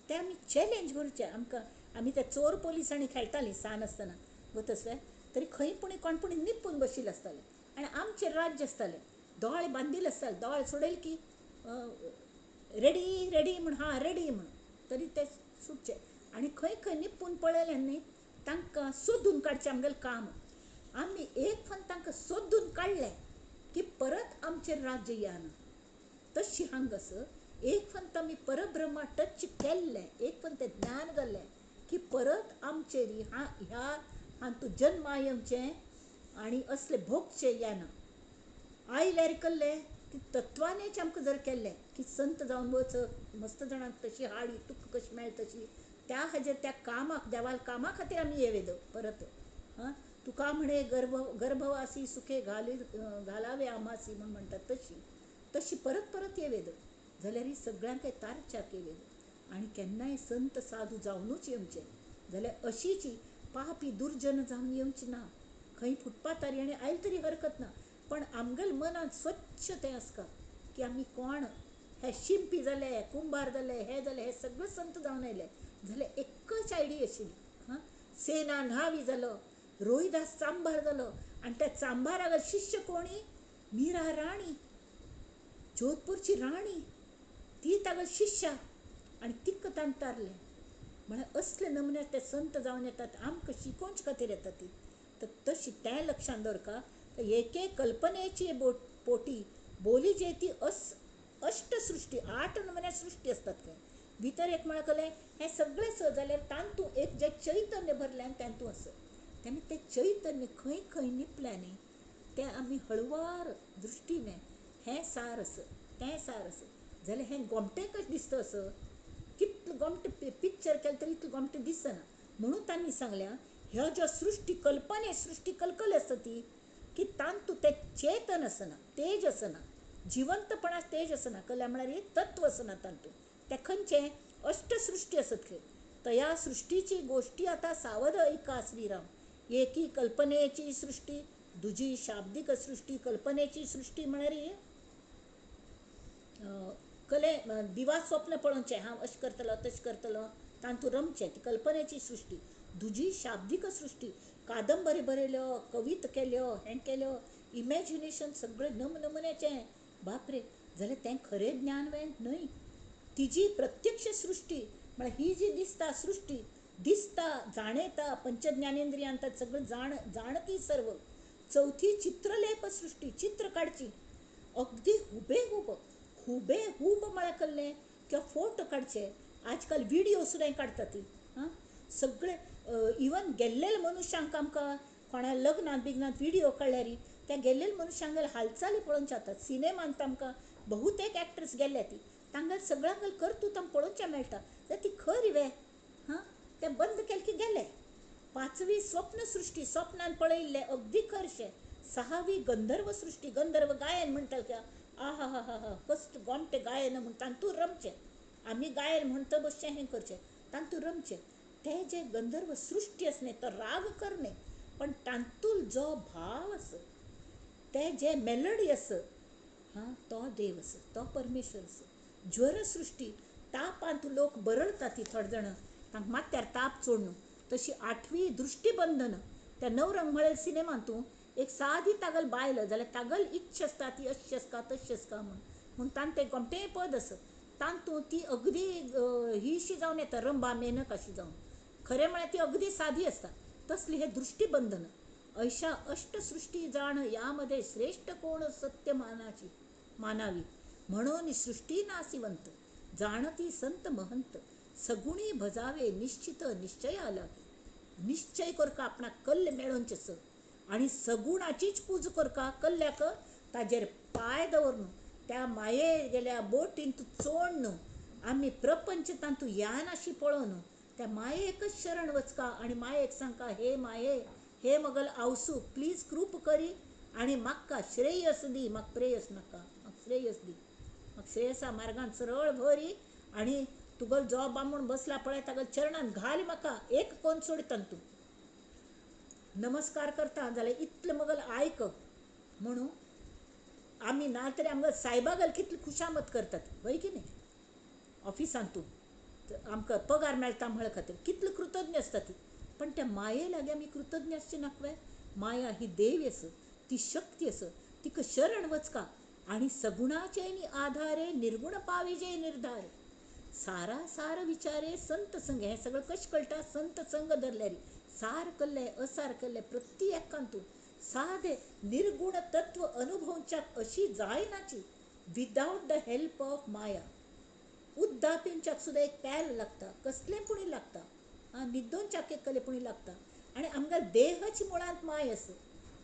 तें आमी चॅलेंज करचें. आमकां आमी ते चोर पोलिसांनी खेळटालीं सान आसतना गोतसवे, तरी खंय पुणी कोण पुणी निपून बशिल्ले आसताले आनी आमचें राज्य आसतालें. दोळे बांदिल्ले आसताले, दोळे सोडयले की रेडी रेडी म्हूण, हां रेडी म्हूण, तरी ते सुटचे. आनी खंय खंय निपून पळयलें न्ही तांकां सोदून काडचें आमगेलें काम. आमी एक फावट तांकां सोदून काडलें की परत आमचेर राज्य येना. तशी हांगासर एक फावट आमी परब्रह्मा टच केल्लें, एक फावट तें ज्ञान जालें की परत आमचेर ह्या हातूंत जन्मा येवचें आनी असले भोगचें येना. आयल्यार कल्लें की तत्वानेच आमकां जर केल्लें की संत जावन वच, मस्त जाणांक तशी हाडी तुका कशी मेळटा तशी, त्या हाजेर त्या कामाक देवाल कामा खातीर आमी येवेद परत. हां, तुका म्हणे गर्भ गर्भवासी सुखे घाली घालावे आमासी म्हूण म्हणटात तशी तशी परत परत येवेद जाल्यार सगळ्यांक तारच्याक येवेद. आनी केन्नाय संत साधू जावनूच येवचें जाल्यार अशीची पापी दुर्जन जावन येवची ना. खंय फुटपाथार आनी आयले तरी हरकत ना, पण आमगेले मनांत स्वच्छ तें आसता की आमी कोण, हे शिंपी जाले, कुंभार जाले, हे जाले, हे सगळे संत जावन आयले जाल्यार एकच आयडिया आशिल्ली. हां, सेना न्हावी जालो, रोहिदास चांभार जालो, आनी त्या चांभाराक शिष्य कोणी? मीरा राणी, जोधपूरची राणी, ती तागेली शिष्या आनी तिका ताणें तारलें. म्हळ्यार असले नमुने ते संत जावन येतात, आमकां शिकोवचे खातीर येतात ती. तर तशी तें लक्षांत दवरका. एके कल्पनेची पोटी बोली जे ती अष्टसृष्टी, 8 नमुन्या सृष्टी आसतात खंय. भितर एक म्हळ्यार कळ्ळें हें सगळें स जाल्यार तातूंत एक जें चैतन्य भरलें आनी तातूंत आसा. तेन्ना तें चैतन्य खंय खंय निपलें न्ही तें आमी हळुवार दृश्टीने हें सार आसा तें सार आसा जाल्यार हें गोमटें कशें दिसता असो, कितलें गोमटें पिक्चर केलें तरी इतलें गोमटें दिसना. म्हणून तांणी सांगल्या ह्यो ज्यो सृश्टी कल्पने सृश्टी कलकल आसता ती की तातूंत तें चेतन आसना, तेज आसना, जिवंतपणाच तेज आसना, कल्या म्हळ्यार तत्व आसना तातूंत. तें खंयचें अष्टसृश्टी आसत खंय. तया सृश्टीची गोश्टी आतां सावध ऐका श्रीराम. एकी कल्पनेची सृश्टी, दुजी शाब्दीक सृश्टी. कल्पनेची सृश्टी म्हळ्यार कले दिवा स्वप्न पळोवचें, हांव अशें करतलो तशें करतलो, तातूंत रमचें, ती कल्पनेची सृश्टी. दुजी शाब्दीक सृश्टी, कादंबरी बरयल्यो, कविता केल्यो, हें केल्यो, इमॅजिनेशन सगळें नमनमुन्याचें, बापरे, जाल्यार तें खरें ज्ञान वे न्हय. तिजी प्रत्यक्ष सृश्टी म्हळ्यार ही जी दिसता सृश्टी दिसता जाणेता पंचज्ञानेंद्रियां सगळें जाण जाणती सर्व. चवथी चित्रलेप सृश्टी, चित्र काडची अगदी हुबेहूब, हुबेहूब म्हळ्यार कळ्ळें किंवा फोटो काडचे. आजकाल विडियो सुद्दां काडटा ती. हां, सगळे इवन गेल्लेले मनुष्यांक आमकां कोणा लग्नात बिग्नात विडियो काडल्यार त्या गेल्लेल्या मनुष्यांगेल हालचाली पळोवचे जातात. सिनेमांत आमकां बहुतेक एक्ट्रेस गेल्ल्या ती तांगेल सगळ्यांगेल कर्तृत्व आमकां पळोवचें मेळटा. जाल्यार ती खरी वे हां तें बंद केलें की गेलें. पांचवी स्वप्नसृश्टी, स्वप्नान पळयल्लें अगदी खरशें. सहावी गंधर्व सृश्टी, गंधर्व गायन म्हणटाले की आहा हा हा हा कस्ट गोमटें गायन म्हूण तातूंत रमचें. आमी गायन म्हणटा बसचें हें करचें तातूंत रमचें. तें जें गंधर्व सृश्टी आसलें तो राग करणे पण तातूंत जो भाव आसा तें जें मेलडी आसा हां तो देव आसा, तो परमेश्वर आसा. ज्वर सृश्टी, तापांत लोक बरळटा ती थोडे जाणां तांकां माथ्यार ताप चोडणू. तशी आठवी दृश्टीबंधन, त्या नवरंग म्हळ्यार सिनेमांतू एक सादी तागल बायल जाल्यार तागल इच्छा आसता ती अशी आसता तशी आसता म्हूण म्हूण तांचें गोमटें पद आसा. तातूंत ती अगदी ही जावन येता रंभा मेनक अशी जावन. खरें म्हळ्यार ती अगदी सादी आसता. तसली हे दृश्टीबंधन. ऐशा अष्टसृष्टी जाण यामध्ये श्रेष्ठ कोण सत्य मानाची मानावी म्हणून सृष्टी नासिवंत जाणती संत महंत सगुणी भजावे निश्चित निश्चय आला. निश्चय करका आपणाक कल्ल मेळोवचें आसा आनी सगुणाचीच पूज करका कल्ल्याक ताजेर पांय दवरनु त्या माये गेल्या बोटीन तूं चोडनु आमी प्रपंच तातूंत यान अशी पळोवन त्या मायेकच शरण वचका आनी मायेक सांगका हे माये हे मगल आवसू प्लीज कृप करी आनी म्हाका श्रेयस दी, म्हाका प्रेयस नाका, म्हाका श्रेयस दी, म्हाका श्रेयसा मार्गान सरळ व्हरी आनी तुगल जो बामूण बसला पळय तागेल चरणान घाल म्हाका एक कोण सोडटा तूं. नमस्कार करता जाल्यार इतलें मगल आयक म्हणून आमी ना तरी आमकां सायबागल कितली खुशामत करतात वय की न्ही. ऑफिसान तूं आमकां पगार मेळटा म्हळ्या खातीर कितली कृतज्ञ आसता ती. पण त्या माये लागीं आमी कृतज्ञ आसचे नाकवे. माया ही देवी आसा, ती शक्ती आसा, तिका शरण वचका आनी सगुणाचे नी आधारे निर्गुण पाविजे निर्धार सारा सार विचारे संत संग. हें सगळें कशें कळटा? संत संग धरल्यार सार कल्ले असार कल्ले प्रत्येकान तूं सादे निर्गुण तत्व अनुभवच्याक अशी जायनाची without the help of Maya. उद्दा पिवच्याक सुद्दां एक प्याल लागता, कसलें पुणी लागता, आं न्हिदोवच्याक एक कसलें पुणी लागता. आनी आमकां देहच मुळांत माय आसा.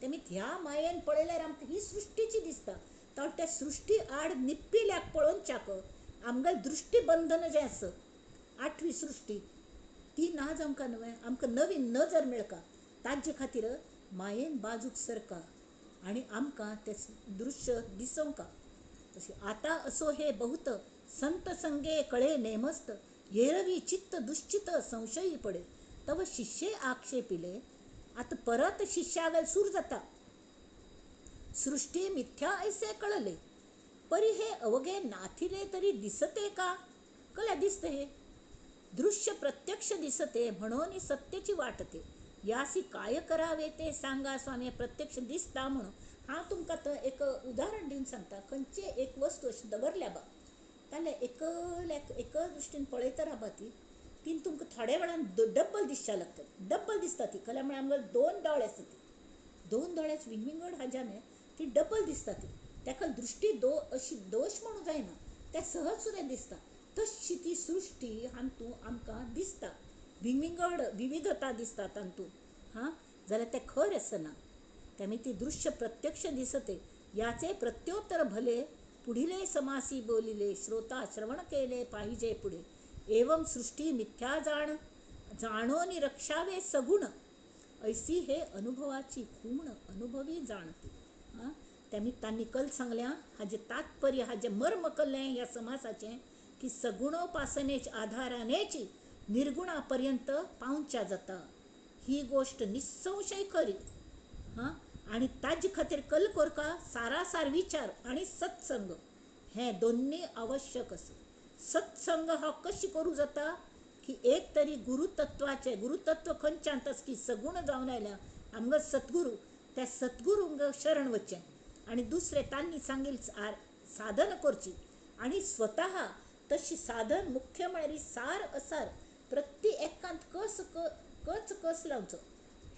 तेमी ह्या मायेन पळयल्यार आमकां ही सृश्टीची दिसता. तर त्या सृश्टी आड निप्पिल्याक पळोवच्याक आमकां दृश्टीबंधन जें आसा आठवी सृश्टी ती ना जावंक न्हय, आमकां नवीन नजर मेळका. ताजे खातीर मायेन बाजूक सरका आनी आमकां तें दृश्य दिसोवंका. तशें आतां असो हे बहुत संत संगे कळे नेमस्त येरवी चित्त दुश्चित संशयी पडे तव शिष्ये आक्षेपिले. आतां परत शिष्यागेल सूर जाता. सृष्टी मिथ्या ऐसे कळले परी हे अवघे नाथिले तरी दिसते का? कल्या दिसते हे दृश्य प्रत्यक्ष दिसते म्हणून सत्याची वाटते. यासी काय करावे ते सांगा स्वामी. प्रत्यक्ष दिसता म्हणून हांव तुमकां आतां एक उदाहरण दिवन सांगता. खंयचे एक वस्तू अशी दवरल्या बा जाल्यार एकल्याक एक दृश्टीन पळयता राबा ती तीन तुमकां थोड्या वेळान डब्बल दिसच्या लागता. डब्बल दिसता ती कल्या म्हळ्यार आमकां दोन दोळे आसता ती दोन दोळ्याच विंगविंगड हाज्यान ती डब्बल दिसता ती. ताका दृश्टी दो अशी दोश म्हणूं जायना, त्या सहज सुद्दां दिसता. तशी ती सृश्टी हातूंत आमकां दिसता, विंगविंगड विविधता दिसता तातूंत. हां जाल्यार तें खरें आसना. तेमी ती दृश्य प्रत्यक्ष दिसते. याचे प्रत्योत्तर भले पुढिले समासी बोलिले श्रोता श्रवण केले पाहिजे पुढे. एवं सृष्टी मिथ्या जाण जाणोनी रक्षावे सगुण ऐसी हे अनुभवाची खूण अनुभवी जाणती. हां तेमी तांणी कल सांगल्या हाजें तात्पर्य हाजें मर्म कल्लें ह्या समासाचें की सगुणोपासनेच आधारानेच निर्गुणा पर्यंत पावच्या जाता. ही गोष्ट निसंशय खरी. हां आनी ताजे खातीर कल कोरका सारासार विचार आनी सत्संग हें दोन्नी आवश्यक आसा. सत्संग हो कशी करूं जाता की एक तरी गुरुतत्वाचें गुरुतत्व खंयच्यान की सगुण जावन आयल्या आमकां सद्गुरू त्या सद्गुरूंक शरण वचचें आनी दुसरें तांणी सांगिल्लें साधन करची आनी स्वतः तशी साधन मुख्य म्हळ्यार सार असार प्रत्येकांत कस कच कस लावचो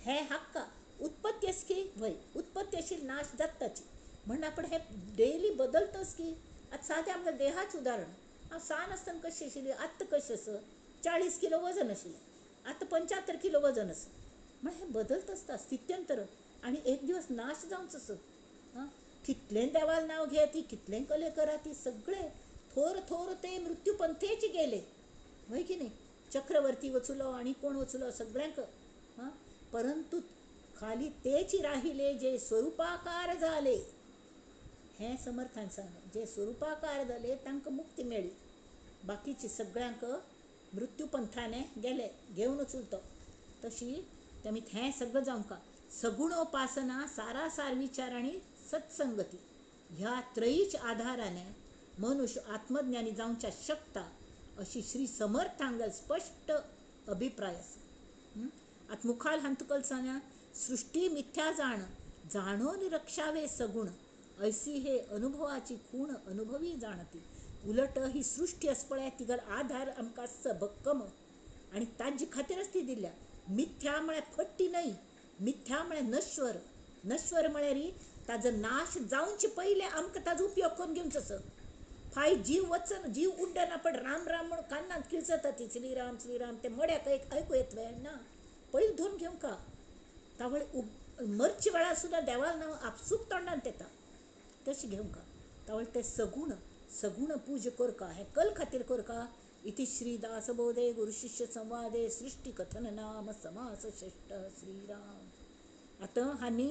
हें हाक्का उत्पत्ती आस की वय उत्पत्ती अशी नाश जाताची म्हण आपण हे डेली बदलतच की. आतां सादें आमकां देहाचें उदाहरण, हांव सान आसतना कशी आशिल्ली आतां कशें आसा 40 किलो वजन आशिल्लें आतां 75 किलो वजन आसा. म्हळ्यार हें बदलत आसता स्थित्यंतर आनी एक दिवस नाश जावचो आसा. हां, कितलें देवाल नांव घेयात, कितलें कले करात, सगळे थोर थोर ते मृत्यूपंथेच गेले, वय की नाही? चक्रवर्ती वचलो आणि कोण वचलो सगळ्यांक. हां, परंतु खाली तेच राहिले जे स्वरूपाकार झाले. हें समर्थान सांगलें, जे स्वरूपाकार जाले तांकां मुक्ती मेळ्ळी, बाकीचे सगळ्यांक मृत्यूपंथाने गेले घेवन चुलतो. तशी तेमी हें सगळें जावंका सगुणोपासना, सारासार विचार आनी सत्संगती ह्या त्रयीच आधाराने मनुष्य आत्मज्ञानी जावच्या शकता अशी श्री समर्थांगल स्पश्ट अभिप्राय आसा. आतां मुखार हांगा तुका सांगल्या, सृष्टी मिथ्या जाण जाणून रक्षावे सगुण ऐसी हे अनुभवाची खूण अनुभवी जाणती. उलट ही सृष्टी आसा पळय तिगेलो आधार आमकां आसचो भक्कम आनी ताजे खातीरच ती दिल्या. मिथ्या म्हळ्यार फट्टी न्हय, मिथ्या म्हळ्यार नश्वर. नश्वर म्हळ्यार ताजो नाश जावचे पयलें आमकां ताजो उपयोग करून घेवचो असो. फाय जीव वचना, जीव उड्डना, पण राम राम म्हणून कानांत किळचता ती श्रीराम श्रीराम, ते मड्याक आयकूं येतलें ना, पयलीं धरून घेवंका. तावळ मरचे वेळार सुद्दां देवाक नांव आपसूक तोंडांत येता, तशें घेवंका. तावळ ते सगुण सगुण पूजा करका, हें कल खातीर करका. इति श्री दासबोधे गुरुशिष्य संवादे सृष्टी कथन नाम समास श्रेष्ठ श्रीराम. आतां हांणी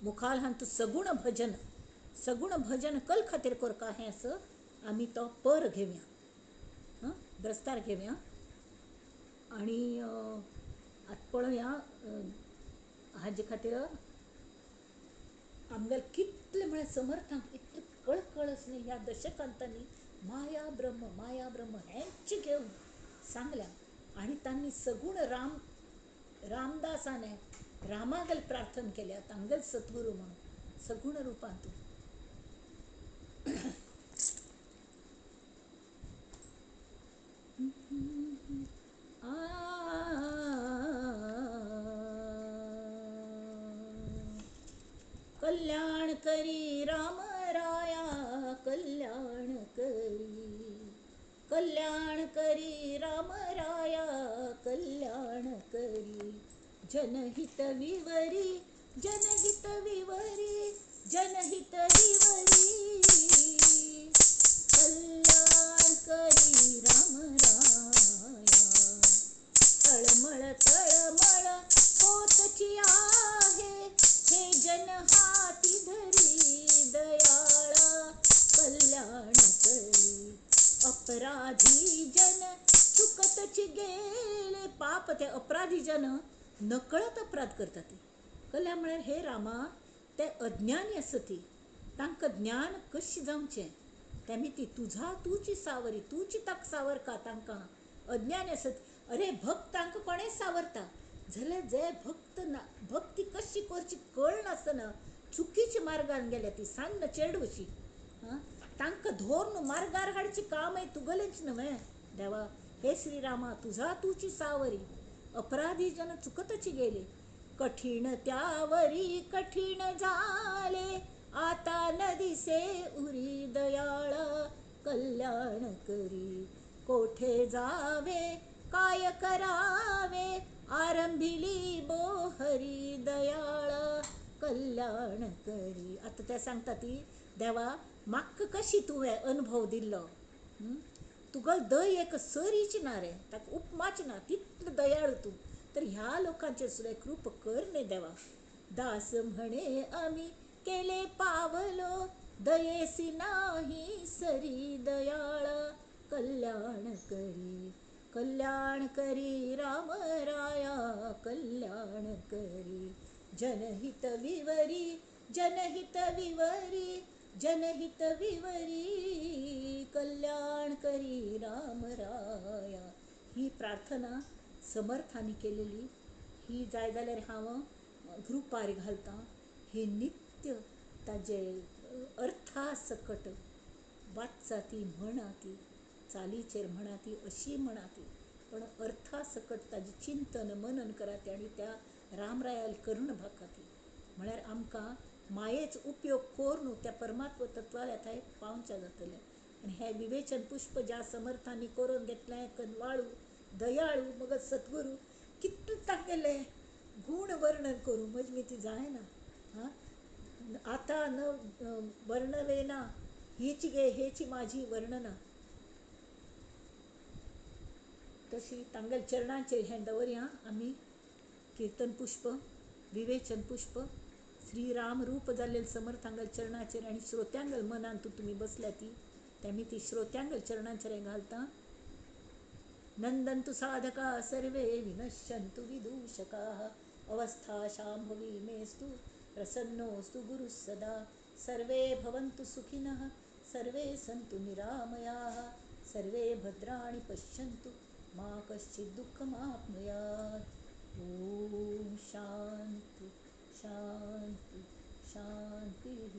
मुखार हांतू सगुण भजन, सगुण भजन कल खातीर करका हें असो आमी तो पर घेवया, हां, ब्रस्तार घेवया. आनी आतां पळोवया हाजे खातीर आमगेले कितले म्हळ्यार समर्थांक इतले कळकळ आसली ह्या दशकांतांनी माया ब्रह्म माया ब्रह्म हेंच घेवन सांगल्या. आनी तांणी सगुण राम रामदासाने रामागेल प्रार्थना केल्या तांगेल सद्गुरू म्हणून सगुण रुपांत. कल्याण करी राम राया कल्याण करी, कल्याण करी राम राया कल्याण करी, जनहित विवरी जनहित विवरी जनहित विवरी, कल्याण करी राम राया. तळमळ तळमळ होतची आहे हे जन हाती धरी दयाळा कल्याण करी, अपराधी जन चुकतची गेले पाप. ते अपराधी जन नकळत अपराध करतात. कल्याण म्हळ्यार हे रामा ते अज्ञानी आसती, तांकां ज्ञान कशें जावचें तेमी ती तुझा तुजी सावरी तुजी ताक सावरका. तांकां अज्ञानी आसत, अरे भक्त तांकां कोणें सावरता जाल्यार जे भक्त ना भक्ती कशी करची कळनासतना चुकीच्या मार्गान गेल्या ती सान्न चेडवशी, हां, तांकां धोरून मार्गार हाडचें काम तुगेलेंच न्हय देवा. हे श्रीरामा तुझा तुजी सावरी, अपराधी जन चुकतची गेले, कठीण त्यावरी कठीण झाले आता न दिसे उरी दयाळा कल्याण करी, कोठे जावे काय करावे आरंभिली बोहरी दयाळा कल्याण करी. आतां ते सांगता ती देवा म्हाका कशी तुवें अनुभव दिल्लो, तुगेलो दय एक सरीच ना रे, ताका उपमाच ना, तितलो दयाळू तूं, तर ह्या लोकांचेर सुद्दां कृपा कर न्ही देवा. दास म्हणे आमी केले पावलो दयेसी नाही सरी दयाळा कल्याण करी, कल्याण करी राम राया कल्याण करी, जनहित विवरी जनहित विवरी जनहित विवरी, कल्याण करी राम राया. ही प्रार्थना समर्थांनी केलेली. ही जाय जाल्यार हांव ग्रुपार घालतां. ही नित्य ताजे अर्था सकट वाचा ती, म्हणा ती, चालीचेर म्हणा ती, अशी म्हणा ती, पण अर्था सकट ताजें चिंतन मनन करात आनी त्या रामरायाल करुण भाकाती. म्हळ्यार आमकां मायेच उपयोग करून त्या परमात्म तत्वाक थंय पावच्या जातलें. आनी हें विवेचन पुष्प ज्या समर्थांनी करून घेतलें, कनवाळू दयाळू मगत सद्गुरू कितलें तांगेलें गूण वर्णन करूं म्हजी ती जायना. हां, आता न वर्णवेना हीची गे हेची माझी वर्णना. तशी तांगेल्या चरणांचेर हें दवरया आमी. कीर्तन पुष्प, विवेचन पुष्प, श्रीराम रूप जाल्ले समर्थांगल चरणाचेर आनी श्रोत्यांगल मनांत तुमी बसल्या ती तेमी ती श्रोत्यांगल चरणांचेर घालता. नंदन्तु साधका सर्वे विनश्यन्तु विदूषकाः अवस्था शाम्भवी मेस्तु प्रसन्नोऽस्तु गुरुः सदा. सर्वे भवन्तु सुखिनः सर्वे सन्तु निरामयाः सर्वे भद्राणि पश्यन्तु मा कश्चित् दुःखमाप्नुयात्. ॐ शान्ति शान्ति शान्तिः.